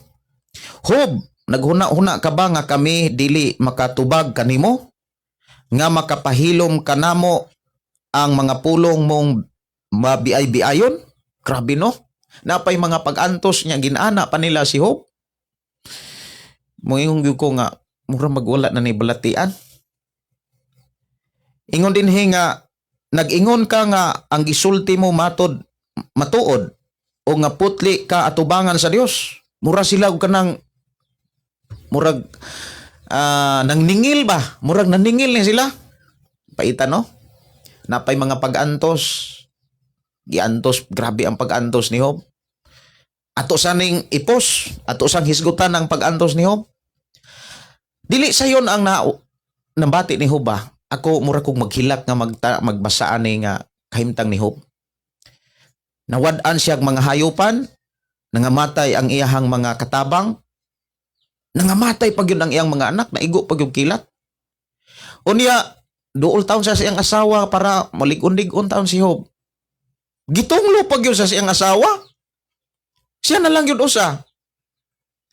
Job, naghuna-huna ka ba nga kami dili makatubag kanimo? Nga makapahilom kanamo ang mga pulong mong mabiay-biayon?" Grabe, no? Napay mga pag-antos niya, ginana pa nila si Job. Moingon gyud ko nga mura magwala na ni balatian. Ingon din nga nag-ingon ka nga ang gisulti mo matod matuod o nga putli ka atubangan sa Dios. Mura sila og kanang murag nang ningil ba? Murag naningil ni sila. Paita, no? Napay mga pag-antos. Giantos, grabe ang pag-antos ni Job. Ato saning ipos, ato sang hisgutan ang pag-antos ni Job. Dili sayon ang na nambati ni Job ba? Ako mura kog maghilak nga magbasa ani nga kahimtang ni Job. Nawad-an siya ang mga hayupan, nangamatay ang iyahang mga katabang, nangamatay pag yun ang iyang mga anak, naigo pag yung kilat. Unya, duol taon siya sa iyang asawa para malig-on-lig-on taon si Job. Gitunglo pag yun sa siyang asawa. Siya na lang yun usa.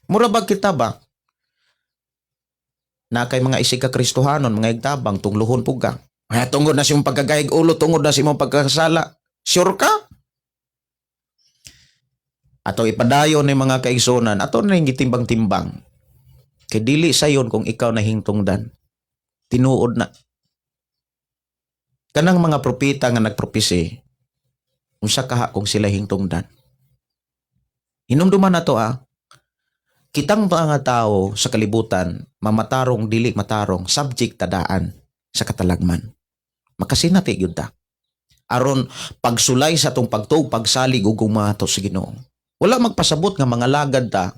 Mura ba kita ba? Na kay mga isig ka Kristohanon, mga igtabang, tungluhon po ka. Ay, tungod na siyang pagkagayig ulo, tungod na siyang pagkakasala. Sure ka? Ato ipadayon ni, mga kaigsunan, ato na yung gitimbang-timbang. Kay dili sayon kung ikaw nahingtungdan. Tinuod na. Kanang mga propeta nga nagpropesi, unsa kaha kung sila hingtungdan? Hinumduman na to ah. Kitang mga tao sa kalibutan, mamatarong, dili matarong, subject tadaan sa katalagman. Makasinati gyud ta. Aron pagsulay sa atong pagtuo, pagsalig ug gumato sa Ginoo. Wala magpasabot nga mga lagad ta,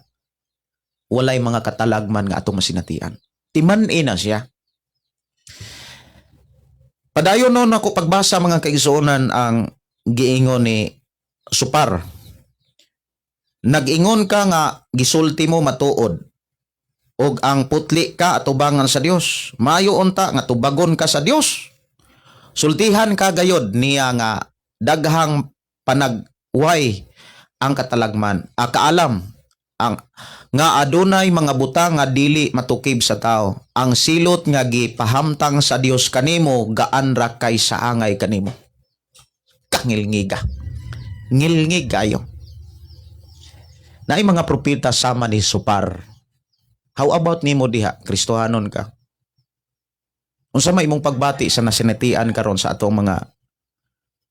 walay mga katalagman nga atong masinatian. Timan-i na siya. Padayon no nako pagbasa, mga kaigsuonan, ang giingon ni Zofar. Nag-ingon ka nga gisulti mo matuod ug ang putli ka atubangan sa Dios. Maayo unta nga tubagon ka sa Dios. Sultihan ka gayod niya nga daghang panagway ang katalagman, a kaalam ang nga adunay mga butang nga dili matukib sa tao. Ang silot nga gipahamtang sa Dios kanimo gaan ra kay sa angay kanimo. Kangilngiga. Ngilngig kayo. Naay mga propeta sama ni Zofar. How about nimo diha, Kristohanon ka? Unsa may imong pagbati sa nasinatian karon sa atong mga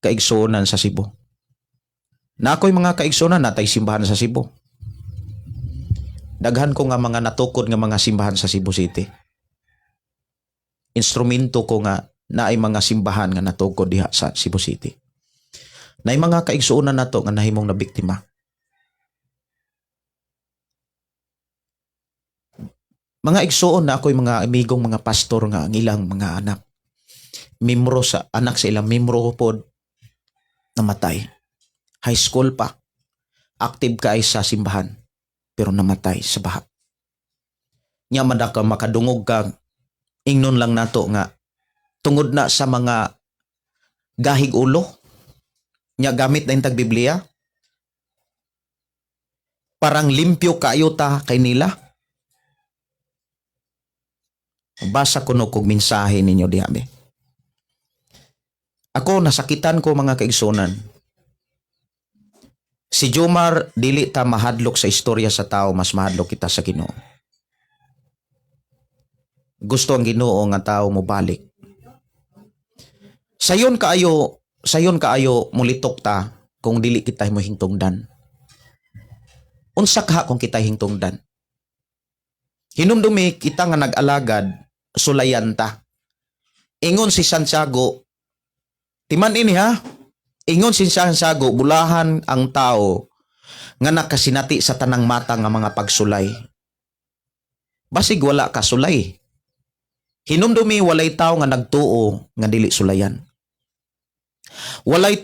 kaigsuonan sa Cebu? Na ako'y mga kaigsuonan natay simbahan sa Cebu. Daghan ko nga mga natukod nga mga simbahan sa Cebu City. Instrumento ko nga naay mga simbahan nga natukod diha sa Cebu City. Naay mga kaigsuonan nato nga nahimong na biktima. Mga igsuon na ako'y mga amigong mga pastor nga ang ilang mga anak. Membro sa anak sa ilang membro pod namatay. High school pa. Active kay sa simbahan pero namatay sa baha. Nya madaka makadungog ka, ingnon lang nato nga tungod na sa mga gahig ulo nya gamit na intag Biblia, parang limpyo kaayo ta kay nila. Basa ko no kog mensahe ninyo diha be. Ako, nasakitan ko, mga kaigsunan. Si Jomar, dili ta mahadlok sa istorya sa tao, mas mahadlok kita sa Ginoo. Gusto ang Ginoo nga tao mo balik. Sayon kaayo mulitok ta kung dili kita mo hingtungdan. Unsa ka kung kita hingtungdan? Hinumdumi kita nga nag-alagad, sulayan ta. Ingon si Santiago, timan ini ha, ingon si Santiago, bulahan ang tao nga nakasinati sa tanang mata nga mga pagsulay. Basig wala ka sulay. Hinumdumi walay tao nga nagtuo nga dili sulayan. Walay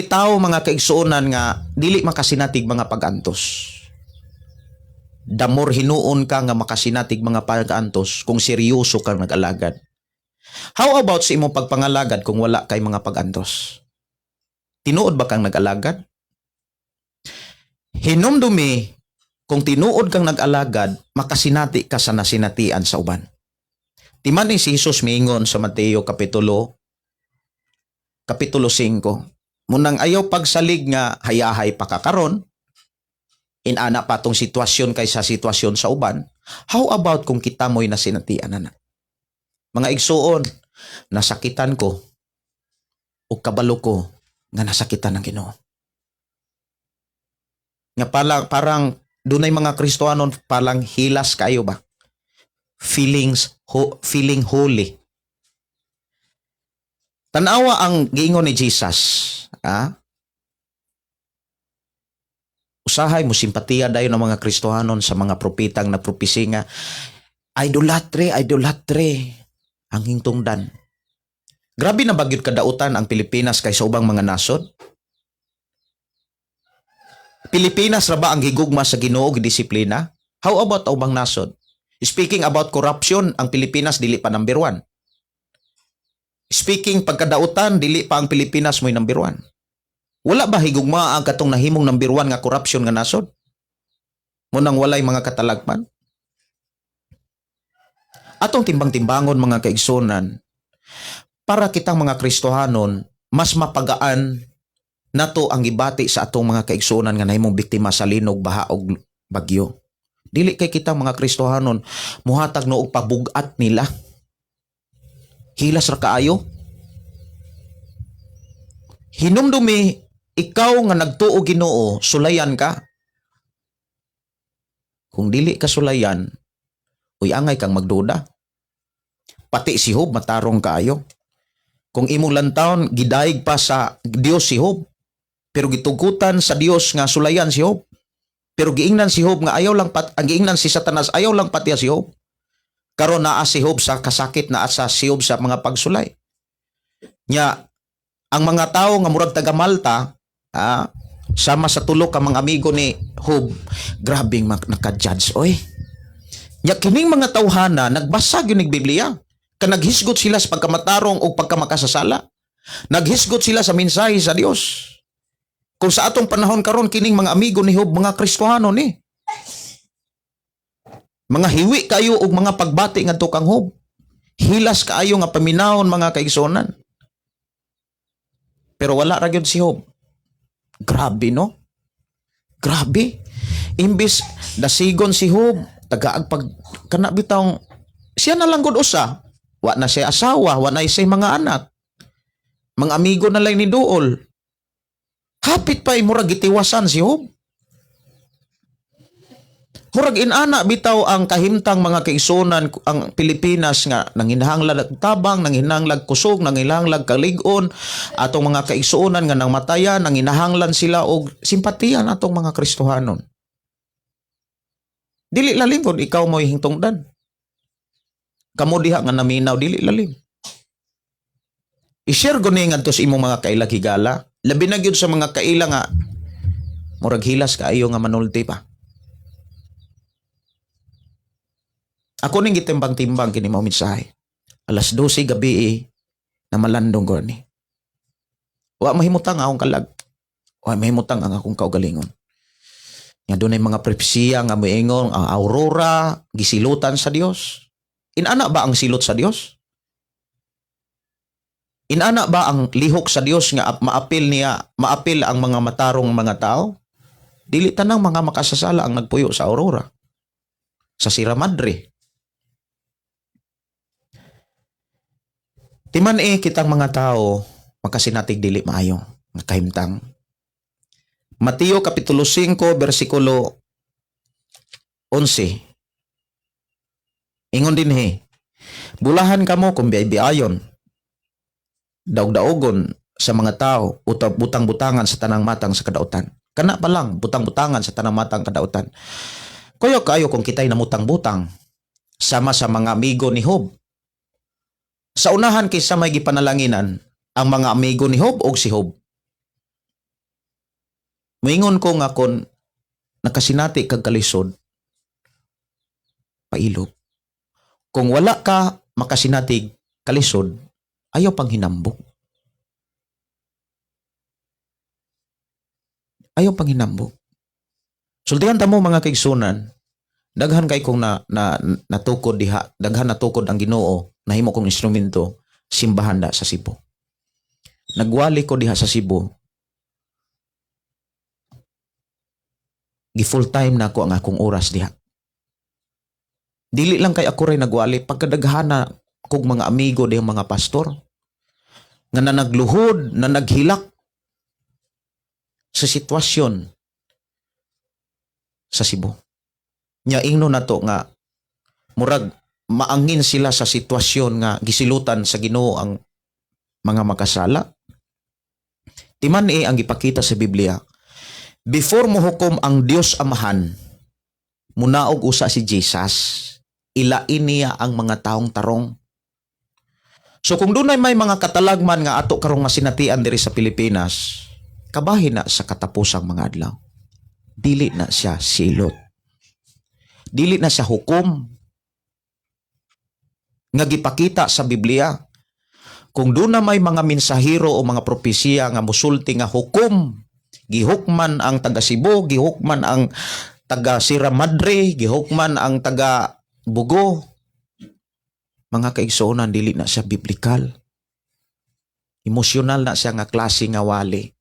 tao, mga kaigsuonan, nga dili makasinatig mga pagantos. The more hinuon ka nga makasinatig mga pagantos kung seryoso kang nag-alagad. How about sa imong pagpangalagad kung wala kay mga pagantos? Tinuod ba kang nag-alagad? Hinumdumi, kung tinuod kang nag-alagad, makasinati ka sa nasinatian sa uban. Timan ni si Jesus miingon sa Mateo kapitulo 5. Munang ayaw pagsalig nga hayahay pa ka karon, inana pa tong sitwasyon kaysa sitwasyon sa uban, how about kung kita mo'y nasinatian na na? Mga igsuon, nasakitan ko o kabalo ko nga nasakitan ng Ginoo. Nga pala, parang dunay mga Kristohanon palang hilas kayo ba? Feeling holy. Tanawa ang giingon ni Jesus, ah? Usahay mo simpatiya dayon ng mga Kristohanon sa mga propetang nagpropesi nga idolatry, idolatry ang hingtungdan. Grabe na bagyod kadautan ang Pilipinas kaysa ubang mga nasod. Pilipinas ra ba ang gigugma sa Ginoo ug disiplina? How about ubang nasod? Speaking about corruption, ang Pilipinas dili pa number one. Speaking pagkadautan, dili pa ang Pilipinas mo'y number one. Wala ba higugma ang katong nahimong number one nga corruption nga nasod? Munang walay mga katalagman? Atong timbang-timbangon, mga kaigsunan, para kitang mga Kristohanon mas mapagaan Nato ang gibati sa atong mga kaigsuonan nga nahimong biktima sa linog, baha og bagyo. Dili kay kita mga Kristohanon muhatag no og pabugat nila. Hilas ra kaayo. Hinumdumi, ikaw nga nagtuo Ginoo, sulayan ka. Kung dili ka sulayan, uy, angay kang magduda. Pati si Job matarong kaayo. Kung imong lantawon, gidaig pa sa Dios si Job. Pero gitugutan sa Dios nga sulayan si Job. Pero giingnan si Job nga ayaw lang pat ang giingnan si Satanas, ayaw lang patiya si Job. Karon naa si Job sa kasakit, naa sa si Job sa mga pagsulay. Nya ang mga tao nga murag taga Malta, sama sa tulo ka mga amigo ni Job, grabing naka-judge oy. Nya kining mga tawhana nagbasa gyud nig Biblia. Kanaghisgot sila sa pagkamatarong o pagkamakasasala. Naghisgot sila sa mensahe sa Dios. Kung sa atong panahon karon, kining mga amigo ni Job mga Kristohano ni. Mga hiwi kayo og mga pagbati ngadto kang Job. Hilas kaayo nga paminawon, mga kaigsonan. Pero wala ra gyud si Job. Grabe, no? Grabe. Imbis dasigon si Job, tagaag pag kana bitawng siya na lang gud usa. Wa na siya asawa, wa na siya mga anak. Mga amigo na lang ni duol. Hapit pa murag gitiwasan si Job. Murag inana bitaw ang kahimtang, mga kaigsunan, ang Pilipinas nga nanginahanglan og tabang, nanginahanglan kusog, nanginahanglan kalig-on, atong mga kaigsuonan nga nang matayan, nanginahanglan sila og simpatiyan atong mga Kristohanon. Dili lalim kung ikaw mo'y hingtungdan. Kamo diha nga naminaw, dili lalim. I-share ko ni ngadto sa imong mga kailag higala. Labi na gyud sa mga kaila nga murag hilas kaayo nga manulti pa. Ako ning gitimbang-timbang kini mao mensahe. Alas 12 gabi eh, na malandong ko ni. Wa mahimutang akong kalag. Wa mahimutang ang akong kaugalingon. Nga dunay mga propesiya nga moingon ang aurora gisilutan sa Dios. Inana ba ang silot sa Dios? Inana ba ang lihok sa Dios nga maapil niya, maapil ang mga matarong mga tao? Dili tanang mga makasasala ang nagpuyo sa aurora. Sa Sierra Madre. Timan eh kitang mga tao makasinatig dili maayo nga kahimtang. Mateo kapitulo 5 bersikulo 11. Ingon dinhi, bulahan kamo kung biay-biayon, daog-daogon sa mga tao, butang-butangan sa tanang matang sa kadautan. Kana pa lang, butang-butangan sa tanang matang kadautan. Kuyo kayo kung kita'y namutang-butang, sama sa mga amigo ni Job. Sa unahan, kaysa may gipanalanginan, ang mga amigo ni Job og si Job. Moingon ko nga kon nakasinati kag kalisod, pailob. Kung wala ka makasinatig kalisod, ayaw pang hinambok. Ayaw pang hinambok. Sultihan ta mo, mga kaigsunan, daghan kay kong na natukod diha, daghan natukod ang Ginoo, nahimo kong instrumento, simbahan da sa Cebu. Nagwali ko diha sa Cebu. Gi full time na ako ang akong oras diha. Dili lang kay ako rin nagwali, pagkadaghana kog mga amigo dihang mga pastor nga nanagluhod, na naghilak sa sitwasyon sa Cebu. Nya ingno nato nga murag maangin sila sa sitwasyon nga gisilutan sa Ginoo ang mga makasala. Timan eh ang gipakita sa Biblia. Before mohukom ang Dios Amahan, munaog usa si Jesus. Ilain niya ang mga taong tarong. So kung dunay may mga katalagman nga ato karong masinatian diri sa Pilipinas, kabahin na sa katapusang mga adlaw. Dili na siya silot. Dili na siya hukom nga gipakita sa Biblia. Kung doon na may mga mensahero o mga propesiya nga musulti nga hukom, gihukman ang taga Cebu, gihukman ang taga Sierra Madre, gihukman ang taga Bugo, mga kaigsuonan, dili na siya biblikal. Emosyonal na siya nga klase nga wali.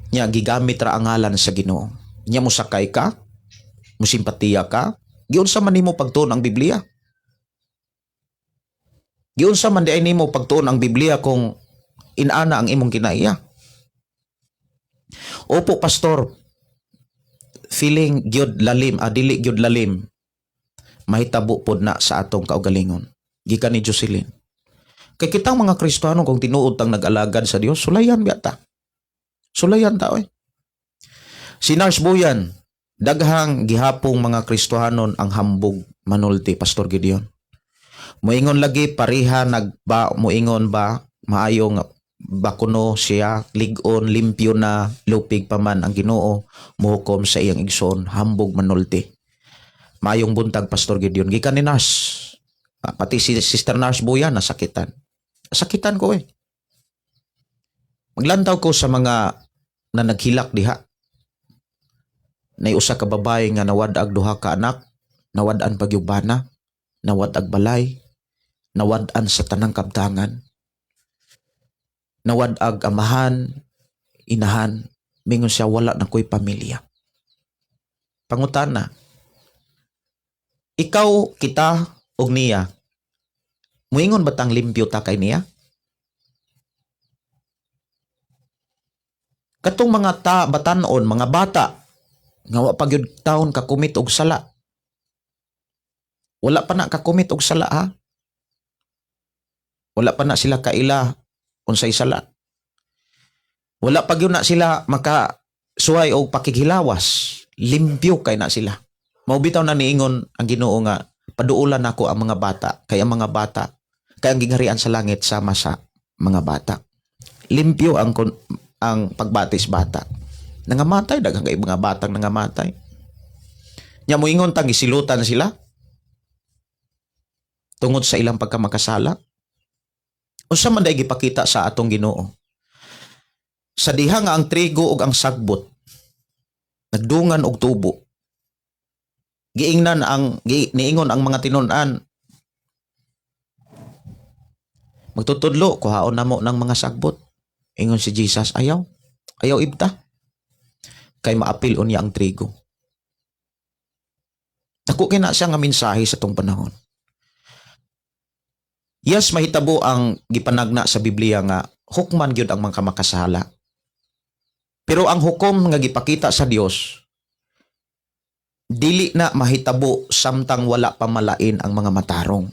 Nya gigamit ra ang ngalan sa Ginoo. Nya mosakay ka, musimpatiya ka, giunsa man nimo pagtuon ang Biblia? Giunsa man diay nimo pagtuon ang Biblia kung inana ang imong kinaiya? Opo, pastor, feeling gyud lalim, dili gyud lalim. Mahitabo pod na sa atong kaugalingon. Gikan ni Jocelyn. Kay kitang mga Kristiyano, kung tinuod tang nag-alagad sa Dios, sulayan biya ta. Sulayan ta oy. Si Nars Buyan, daghang gihapong mga Kristohanon ang hambog manulti, Pastor Gideon. Moingon lagi pareha nagba moingon ba maayo nga ba kuno siya lig-on, limpyo na, lupig pa man ang Ginoo mohukom sa iyang igsoon, hambog manulti. Maayong buntag, Pastor Gideon. Gikan ni Nars. Pati si Sister Nars Buyan nasakitan. Sakitan ko eh. Maglantaw ko sa mga na naghilak diha. Nay usa ka babae nga nawad-ag duha ka anak, nawad-an pagyubana, nawad-ag balay, nawad-an sa tanang kabtangan, nawad-ag amahan, inahan, mingon siya wala na ko'y pamilya. Pangutana, ikaw, kita, og niya, muingon ba tang limpyo ta kay niya? Katong mga ta batanon, mga bata, nga wa pa gyud taon kakumit og sala. Wala pa na kakumit og sala ha. Wala pa na sila kaila unsay sala. Wala pa gyud na sila maka suway og pakighilawas. Limpyo kay na sila. Mao bitaw na niingon ang Ginoo nga paduolan nako ang mga bata, kay ang mga bata kay ang gingharian sa langit sama sa mga bata. Limpyo ang pagbatis bata. Nangamatay daghang kay mga batang nangamatay. Nya moingon tang gisilutan sila tungod sa ilang pagkamakasala. Unsa man day gipakita sa atong Ginoo? Sa diha nga ang trigo ug ang sagbot nagdungan og tubo. Giingnan ang gi, niingon ang mga tinun-an, magtutudlo, kuhaon namo ng mga sagbot. Ingon si Jesus, ayaw. Ayaw ibta. Kay maapil unya ang trigo. Dako kay na siya nga mensahe sa tong panahon. Yes, mahitabo ang gipanagna sa Biblia nga hukman gyud ang mga makasala. Pero ang hukom nga gipakita sa Dios dili na mahitabo samtang wala pa malain ang mga matarong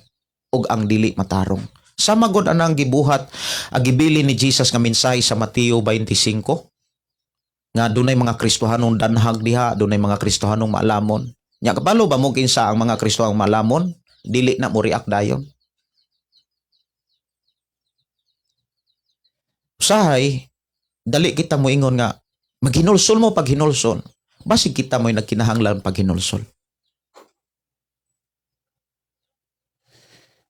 ug ang dili matarong. Sama gud anang gibuhat ang gibili ni Jesus nga mensahe sa Mateo 25 nga dunay mga Kristohanong danhag diha, dunay mga Kristohanong maalamon. Nya kabalo ba mo kinsa ang mga Kristohanong maalamon? Dili na mo react dayon. Usahay, dali kita moingon nga maghinulsol mo pag hinulsol. Basig kita mo'y nagkinahanglan pag hinulsol.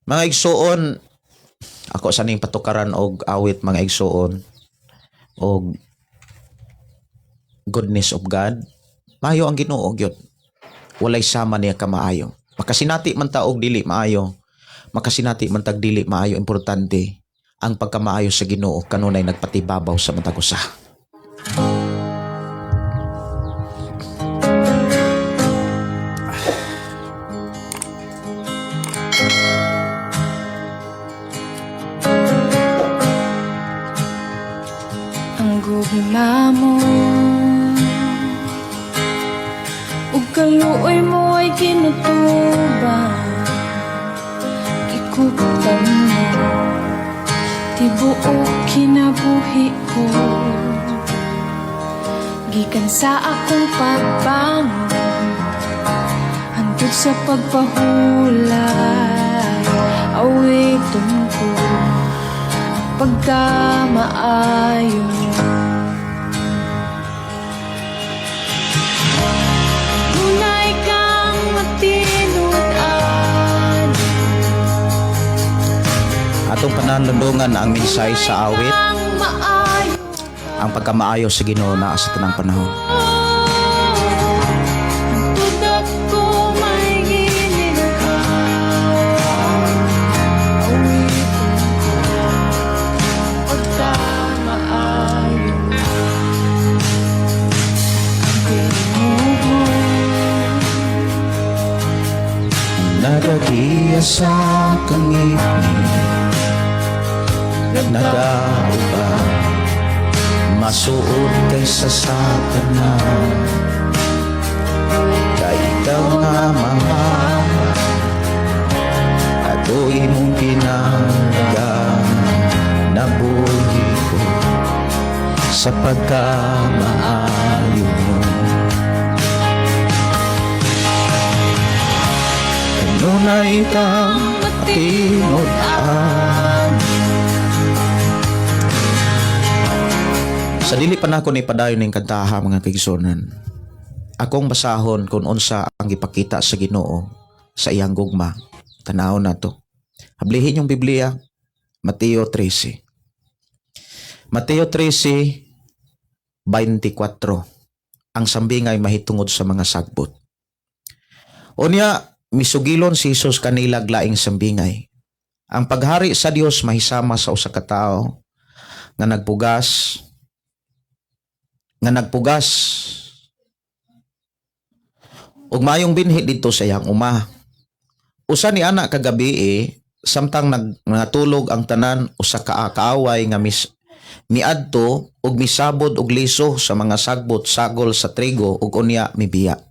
Mga igsuon, ako sa ning patukaran og awit, mga igsuon, og goodness of God. Maayo ang Ginoo gyud. Walay sama niya kamaayo. Makasinati man ta og dili maayo. Makasinati man tag dili maayo, importante ang pagkamaayo sa Ginoo kanunay nagpatibabaw sa matag usa. Ang gugma mo ug kaluoy mo ay kinutubang, gikuptan mo tibuok kinabuhi ko. Gikan sa akong pagbangon hangtod sa pagpahulay, awiton ko ang pagkamaayo. Tunay kang matinud-an. Atong panalundungan ang mensahe sa awit, Ang maayo ang pagkamaayo sa Ginoo naa sa tanang panahon. Hangtod ako may gininakaw, awitin ko pagkamaayo. Nagagiya sa kangitngit, nagauba, masuod kaysa sa tanan. Kay ikaw nga mahal, ako imong ginaga, nabuhi ko sa pagkamaayo mo. Kanunay kang matinud-an. Sa dili pa nako ni padayon ning kantaha, mga kaigsunan. Akong basahon kung unsa ang gipakita sa Ginoo sa iyang gugma. Tanaw na to. Hablihin yung Biblia, Mateo 13. Mateo 13:24. Ang sambingay mahitungod sa mga sagbot. Unya, misugilon si Jesus kanilag laing sambingay. Ang paghari sa Dios mahisama sa usa ka tawo nga nagpugas ug maayong binhi didto sa iyang uma. Usa ni ana kagabi eh, samtang natulog ang tanan, usa ka kaaway nga mis miadto ug misabod og liso sa mga sagbot sagol sa trigo ug unya mibiya.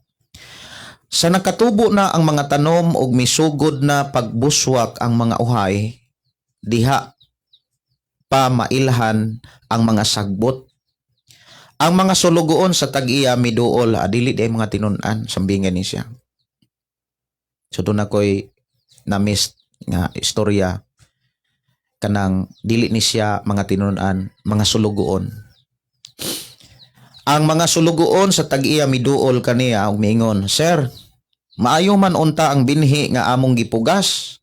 Sa nakatubo na ang mga tanom ug misugod na pagbuswak ang mga uhay, diha pa mailhan ang mga sagbot. Ang mga sulugoon sa tag-iya miduol, adili di mga tinun-an, sambingan ni siya. So doon ako'y na-miss nga istorya kanang dili ni siya mga tinun-an, mga sulugoon. Ang mga sulugoon sa tag-iya miduol kaniya ug miingon, "Sir, maayo man unta ang binhi nga among gipugas.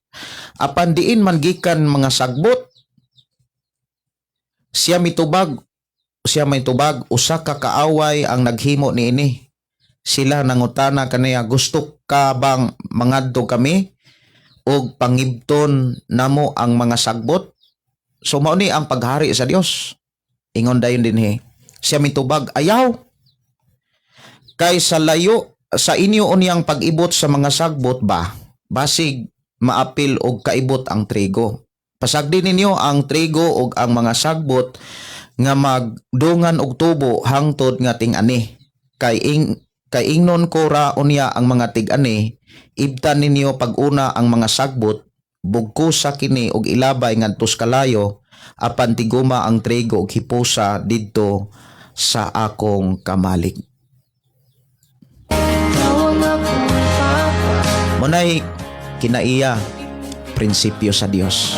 Apan diin man gikan mga sagbot?" Siya may tubag, "Usa ka kaaway ang naghimo niini." Sila nangutana kaniya, "Gusto ka bang mangadto kami og pangibton namo ang mga sagbot?" So mao ni ang paghari sa Dios. Ingon dayon dinhi. Siya mitubag, "Ayaw. Kay sa layo sa inyo unyang pag-ibot sa mga sagbot ba, basig maapil og kaibot ang trigo. Pasagdi ninyo ang trigo og ang mga sagbot nga magdungan og tubo hangtod nga ting-ani. Kay ingnon ko ra unya ang mga tig-ani, ibtan ninyo pag-una ang mga sagbot, bugkosa kini og ilabay ngadto sa kalayo, apan tiguma ang trigo og hipusa didto sa akong kamalig." Ikaw ang akong papa. Munay kinaiya prinsipyo sa Dios.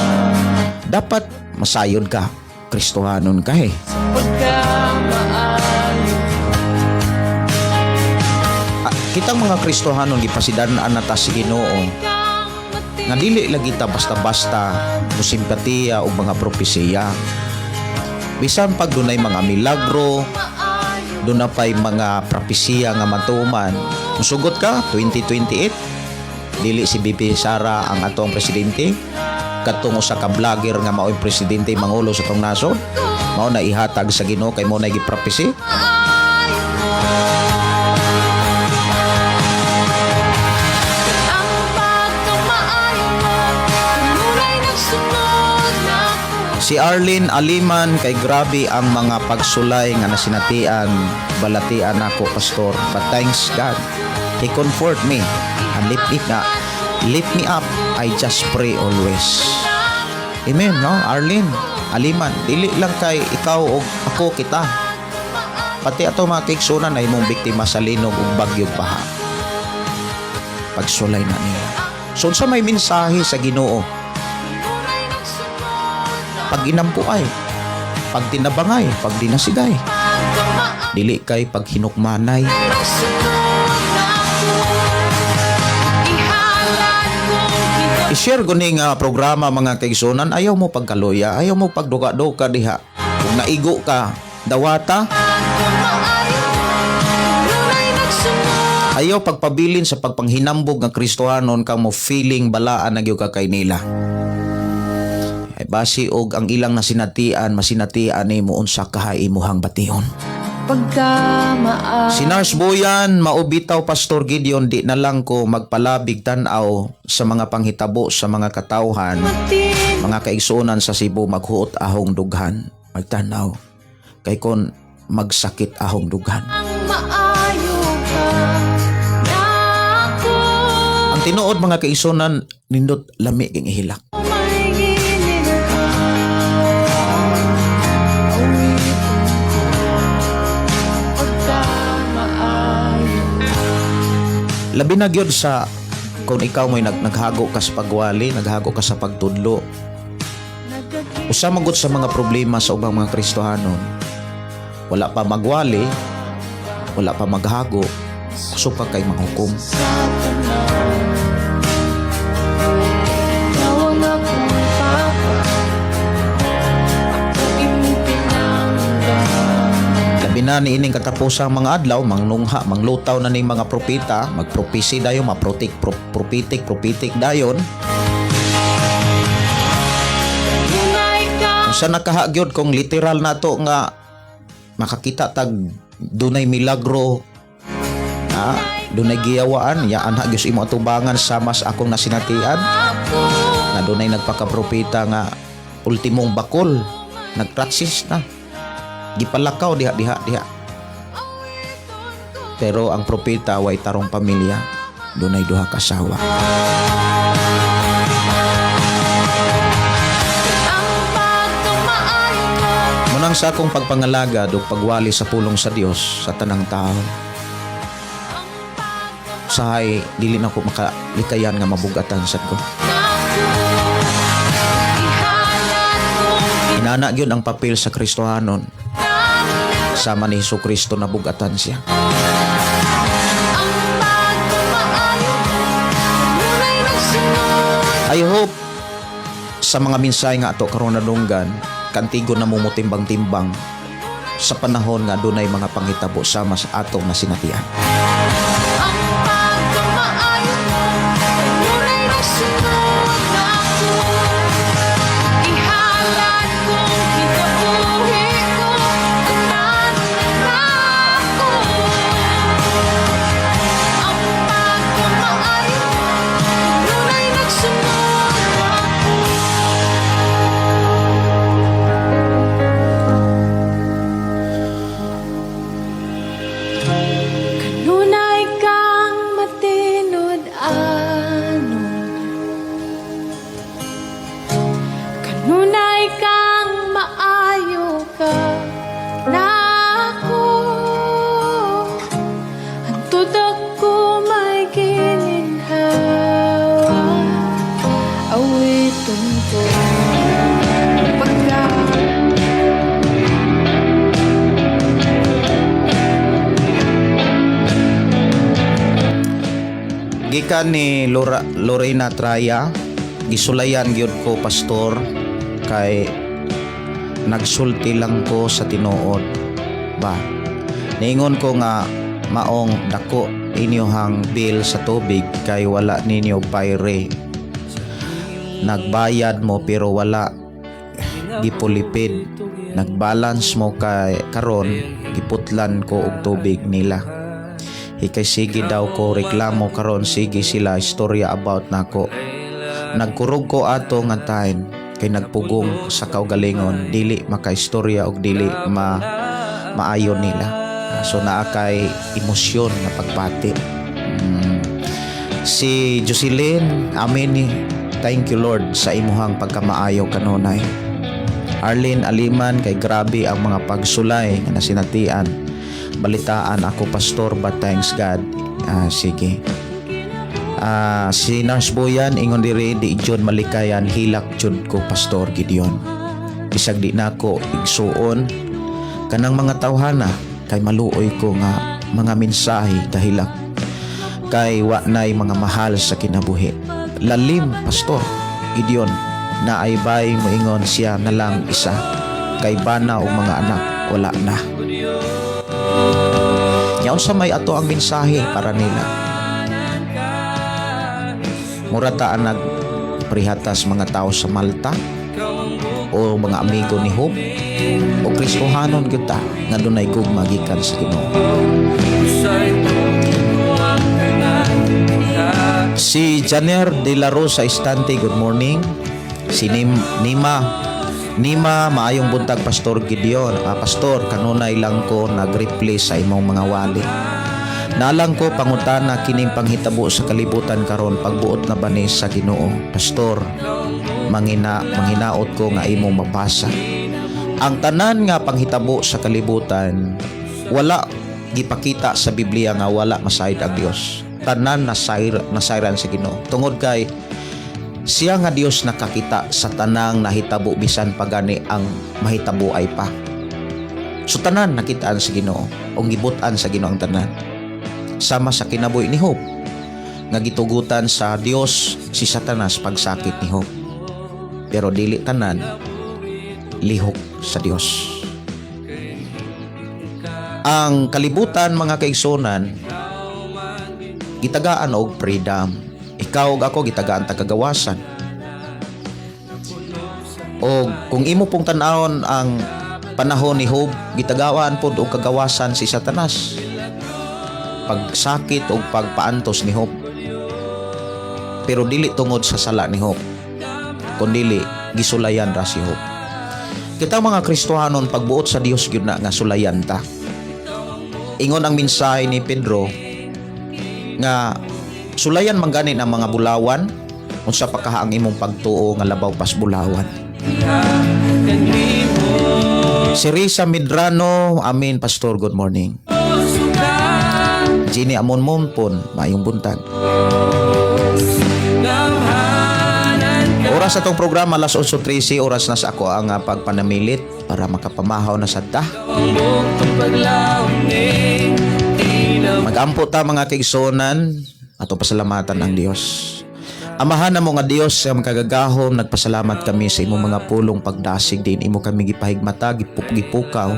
Dapat masayod ka, Kristohanon ka eh. Pagkamaayo. Ah, kitang mga Kristohanon gipasidan-an na ta sa Ginoo nga dili lagi ta basta-basta mo simpatiya og mga propesiya. Bisan pag dunay mga milagro, duna pay mga propesiya nga matuman. Musugot ka 2028 dili si VP Sara ang atong presidente, katong usa ka vlogger nga mao'y presidente, mangulo sa atong nasod, mao na ihatag sa Ginoo kay mao na gipropesy. Ang pagkamaayo mo, kanunay nagsunod na ako. Si Arlene Aliman, kay grabe ang mga pagsulay nga nasinatian, balatian ako, pastor. But thanks God, He comfort me and lift me up. I just pray always. Amen, no? Arlene Aliman, dili lang kay ikaw o ako, kita. Pati ato mga kaigsunan ay mong biktima sa linog ug bagyog baha. Pagsulay na niya. So unsa may mensahe sa Ginoo? Kanunay nagsunod na Pag inampuay, pag tinabangay, pag dinasigay, pagkamaayo dili kay pag hinukmanay. nagsunod na ako. Ihalad kong ikaw. I-share ko ni nga programa, mga kaigsunan, ayaw mo pagkaluya, ayaw mo pagduka-duka diha. Kung naigo ka, dawata, Pagkamaayo, kanunay nagsunod. Ayaw pagpabilin sa pagpanghinambog nga Kristohanon ka mo feeling balaan na gyud ka kay nila. Ay basi og ang ilang nasinatian, masinatian nimo unsa ka imuhang bation. Pagkamaa Si Nars Boyan, maubitaw, Pastor Gideon, di na lang ko magpalabig tan-aw sa mga panghitabo sa mga katawhan, Matin mga kaigsuonan sa Cebu, maghuot ahong dughan, magtanaw. Kay kon magsakit ahong dughan. Ang maayo ka nako. Ang tinuod, mga kaigsuonan, nindot lami ging ihilak. May gininhawa. Awitin ko pagkamaayo. Labi na gyud sa kung ikaw mo'y naghago ka sa pagwali, naghago ka sa pagtudlo. Usa man gud sa mga problema sa ubang mga Kristohanon. Wala pa magwali, wala pa maghago, gusto pa kay manghukom. Sa tanan, ikaw ang akong papa, ako imong pinangga. Labi na niining katapusang mga adlaw, mangnungha, manglutaw na ning mga propeta, magpropesi dayon, maprotik, propitik, propitik dayon. Tunay ka Sa nakahagyod kung literal na to nga makakita tag dunay milagro, ha, dunay giyawaan, yaan ha gyud imo atubangan sa mas akong nasinatian ako. nga dunay nagpakapropeta nga ultimong bakol nagpraksis na gipalakaw diha diha diha, pero ang propeta way tarong pamilya, dunay duha ka asawa. Ang pagkamaayo mo. Munang sa akong pagpangalagad ug pagwali sa pulong sa Dios sa tanang tao, sahay dili na ko makalikayan nga mabugatan sad ko. Nako, ihalat kong Inana gyud ang papel sa Kristohanon. kinahanglan. Sama ni Hesus Kristo, nabugatan siya. Ang pagkamaayo mo nunay nagsunod. I hope sa mga mensahe nga ato karon nadunggan, kantigo na mumutimbang-timbang sa panahon nga dunay mga panghitabo sama sa atong nasinatian. Ang pagkamaayo mo nunay nagsunod nako. Ihalat kong kinabuhi ko, tanan nako. Ang pagkamaayo mo nunay nagsunod nako. Kanunay kang matinud-anon, kanunay kang maayo ka nako. Hantod ako may gininhawa. Awiton ko pagka Gikan ni Lorena Traya, gisulayan gyud ko, pastor, kay nagsulti lang ko sa tinuod ba. Niingon ko nga maong dako inyohang bill sa tubig kay wala ninyo bayre. Nagbayad mo pero wala gipulipid. Nagbalance mo kay karon giputlan ko og tubig nila. Hikay sige daw ko reklamo karon, sige sila istorya about nako. Nagkurog ko ato nga time kay nagpugong sa kaugalingon, dili makaistorya og dili ma maayo nila. So naa kay emosyon nga pagpati. Si Jocelyn, amen. Thank you, Lord, sa imuhang pagkamaayo kanunay. Arlene Aliman, kay grabe ang mga pagsulay nga nasinatian. Balitaan ako, pastor, but thanks God. Ah, sige. Ah, si Nurse Boyan, ingon diri, di jud malikayan, hilak jud ko, Pastor Gideon. Bisag di nako igsuon kanang mga tawhana kay maluoy ko nga mga mensahe kahilak kay wa nay mga mahal sa kinabuhi. Lalim, Pastor Gideon, na ay bay moingon siya na lang isa kay bana og mga anak wala na. Nya unsa may ato ang mensahe para nila? Mura ta nag prihatas mga tao sa Malta. O mga amigo ni Job o Kristohanon gyud ta nga dunay gugma gikan sa Ginoo. Si Janer de la Rosa Estante, good morning. Si Nima Nima, maayong buntag, Pastor Gideon. Ah, Pastor, kanunay lang ko nag-replay sa imong mga wali. Nalang ko pangutana, kining panghitabo sa kalibutan karon, pagbuot na ba ni sa Ginoo? Pastor, manghinaot ko nga imong mabasa. Ang tanan nga panghitabo sa kalibutan, wala gipakita sa Biblia nga wala masayod ang Dios. Tanan nasayran sa Ginoo. Tungod kay siya nga Dios nakakita sa tanang nahitabo, bisan pa gani ang mahitabo ay pa. So tanan nakitaan sa Ginoo o gibut-an sa Ginoo ang tanan. Sama sa kinabuhi ni Job nga gitugutan sa Dios si Satanas pagsakit ni Job. Pero dili tanan lihok sa Dios. Ang kalibutan, mga kaigsunan, gitagaan og freedom. Ikaw ug ako, gitagaan ta kagawasan. O kung imo pong tan-awon ang panahon ni Job, gitagawaan pod og kagawasan si Satanas pagsakit o pagpaantos ni Job. Pero dili tungod sa sala ni Job, kundili gisulayan ra si Job. Kita mga Kristohanon, pagbuot sa Dios gyud na nga sulayan ta. Ingon ang mensahe ni Pedro nga sulayan man gani ang mga bulawan, unsa pa kaha ang imong pagtuo nga labaw pas bulawan. Si Risa Medrano, amen, Pastor, good morning. Jenny Amon Monpon, maayong buntag. Oras atong programa alas 8:13, oras na sa ako ang pagpanamilit para makapamahaw na sad ta. Magampo ta, mga kaigsuonan, ato pasalamatan ang Dios. Amahan namo nga Dios sa makagagahom, nagpasalamat kami sa imong mga pulong pagdasig din imo kami gipahigmata, gipukaw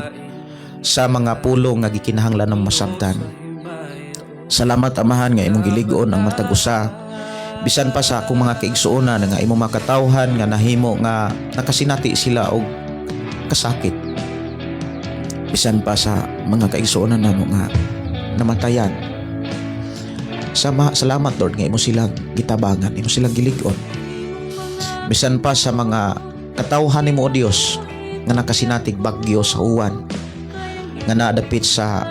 sa mga pulong nga gikinahanglan ng masabtan. Salamat, Amahan, nga imong gilig-on ang matag usa bisan pa sa akong mga kaigsuonan nga imong makatawhan nga nahimo nga nakasinati sila og kasakit. Bisan pa sa mga kaigsuonan namo nga namatayan. Salamat, Lord, nga imo silang gitabangan, imo silang gilig-on. Bisan pa sa mga katawhan nimo, O Dios, nga nakasinatig bagyo sa uwan nga naadapit sa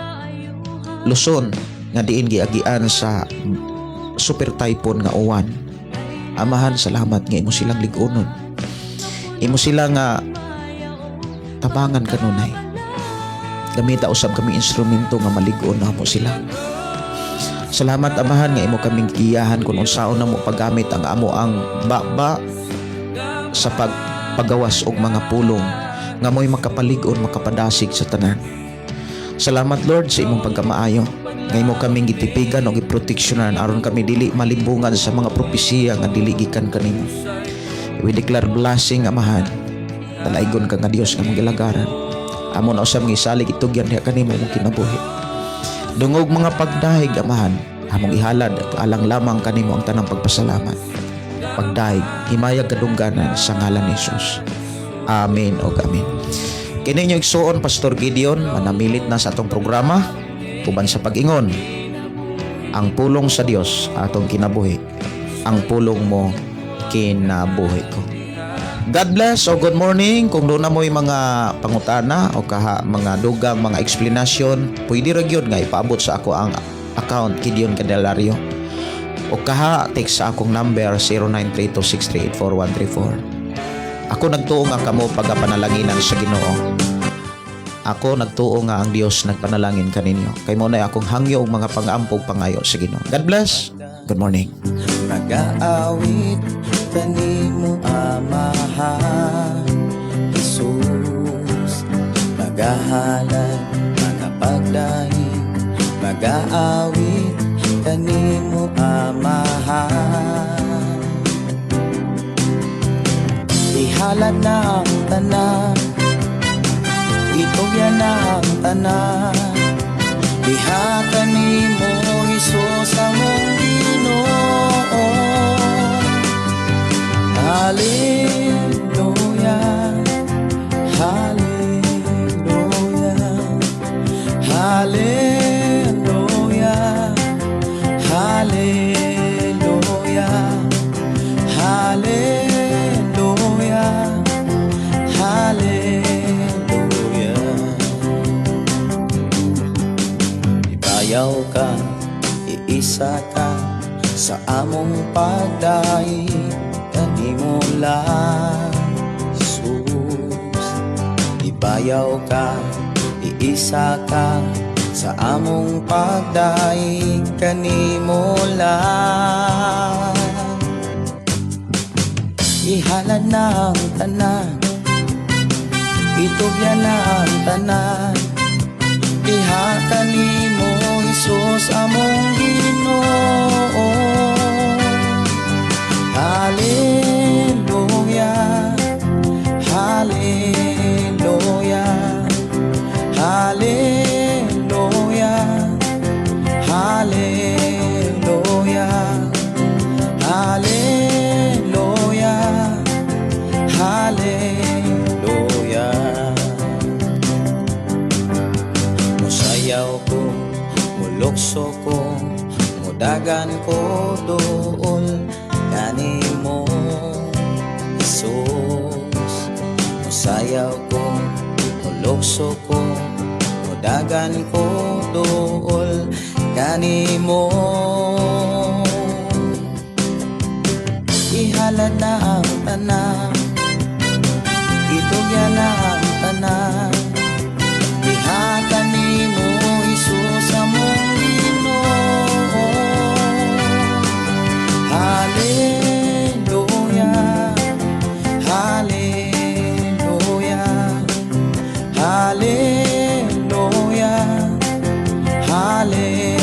Luzon nga diin giagian sa super typhoon nga uwan. Amahan, salamat nga imo silang lig-onon. Imo sila nga tabangan kanunay. Gamita usab kami instrumento nga malig-on namo sila. Salamat, Amahan, nga imo kaming giyahan kung unsaon namo paggamit ang amo ang baba sa pagpagawas og mga pulong nga mo'y makapalig-on, makapadasig sa tanan. Salamat, Lord, sa imong pagkamaayo nga imo kaming gitipigan og giproteksyonan aron kami dili malimbungan sa mga propesiya nga dili gikan kanimo. We declare blessing, Amahan. Dalaygon ka nga Dios nga among gilagaran. Amo na usab nga isalig, itugyan diha kanimo imong kinabuhi. Dungog mga pagdahig, Amahan, among ihalad alang lamang kanimo ang tanang pagpasalamat. Pagdahig, himayag kadungganan sa ngalan ni Jesus. Amen o amen. Kini inyong igsuon, Pastor Gideon, manamilit na sa atong programa uban sa pag-ingon. Ang pulong sa Dios atong kinabuhi. Ang pulong mo, kinabuhi ko. God bless o good morning. Kung duna mo'y mga pangutana o kaha mga dugang mga explanation, pwede ra gyud nga ipaabot sa ako ang account Gideon Candelario. O kaha text sa akong number 0932-638-4134. Ako nagtuo nga kamo pagapanalanginan sa Ginoo. Ako nagtuo nga ang Dios nagpanalangin kaninyo. Kay mao na akong hangyo og mga pangampog pangayo sa Ginoo. God bless. Good morning. Nagaawit kanimo, Amahan Jesus, magahalad, magapagdahig. Magaawit kanimo, Amahan. Ihalad na ang tanan, itugyan na ang tanan diha kanimo, Hesus among Ginoo. Hallelujah. Hallelujah. Hallelujah. Hallelujah. Ibayaw ka, iisa ka sa among pagdaig kanimo lang, Jesus. Ibayaw ka, iisa ka sa among pagdaig kanimo lang. Ihalad na ang tanan, itugyan na ang tanan. Diha kanimo, Hesus, among Ginoo. Hallelujah. Hallelujah. Hallelujah. Hallelujah. Hallelujah. Hallelujah. Musayaw ko, mulukso ko, mudagan ko duol kanimo, Jesus. Musayaw ko, mulukso ko, mudagan ko duol kanimo. Ihalad na ang tanan, itugyan na ang tanan. Diha kanimo, Hesus, among Ginoo. Hallelujah. Hallelujah. Hallelujah. Hallelujah.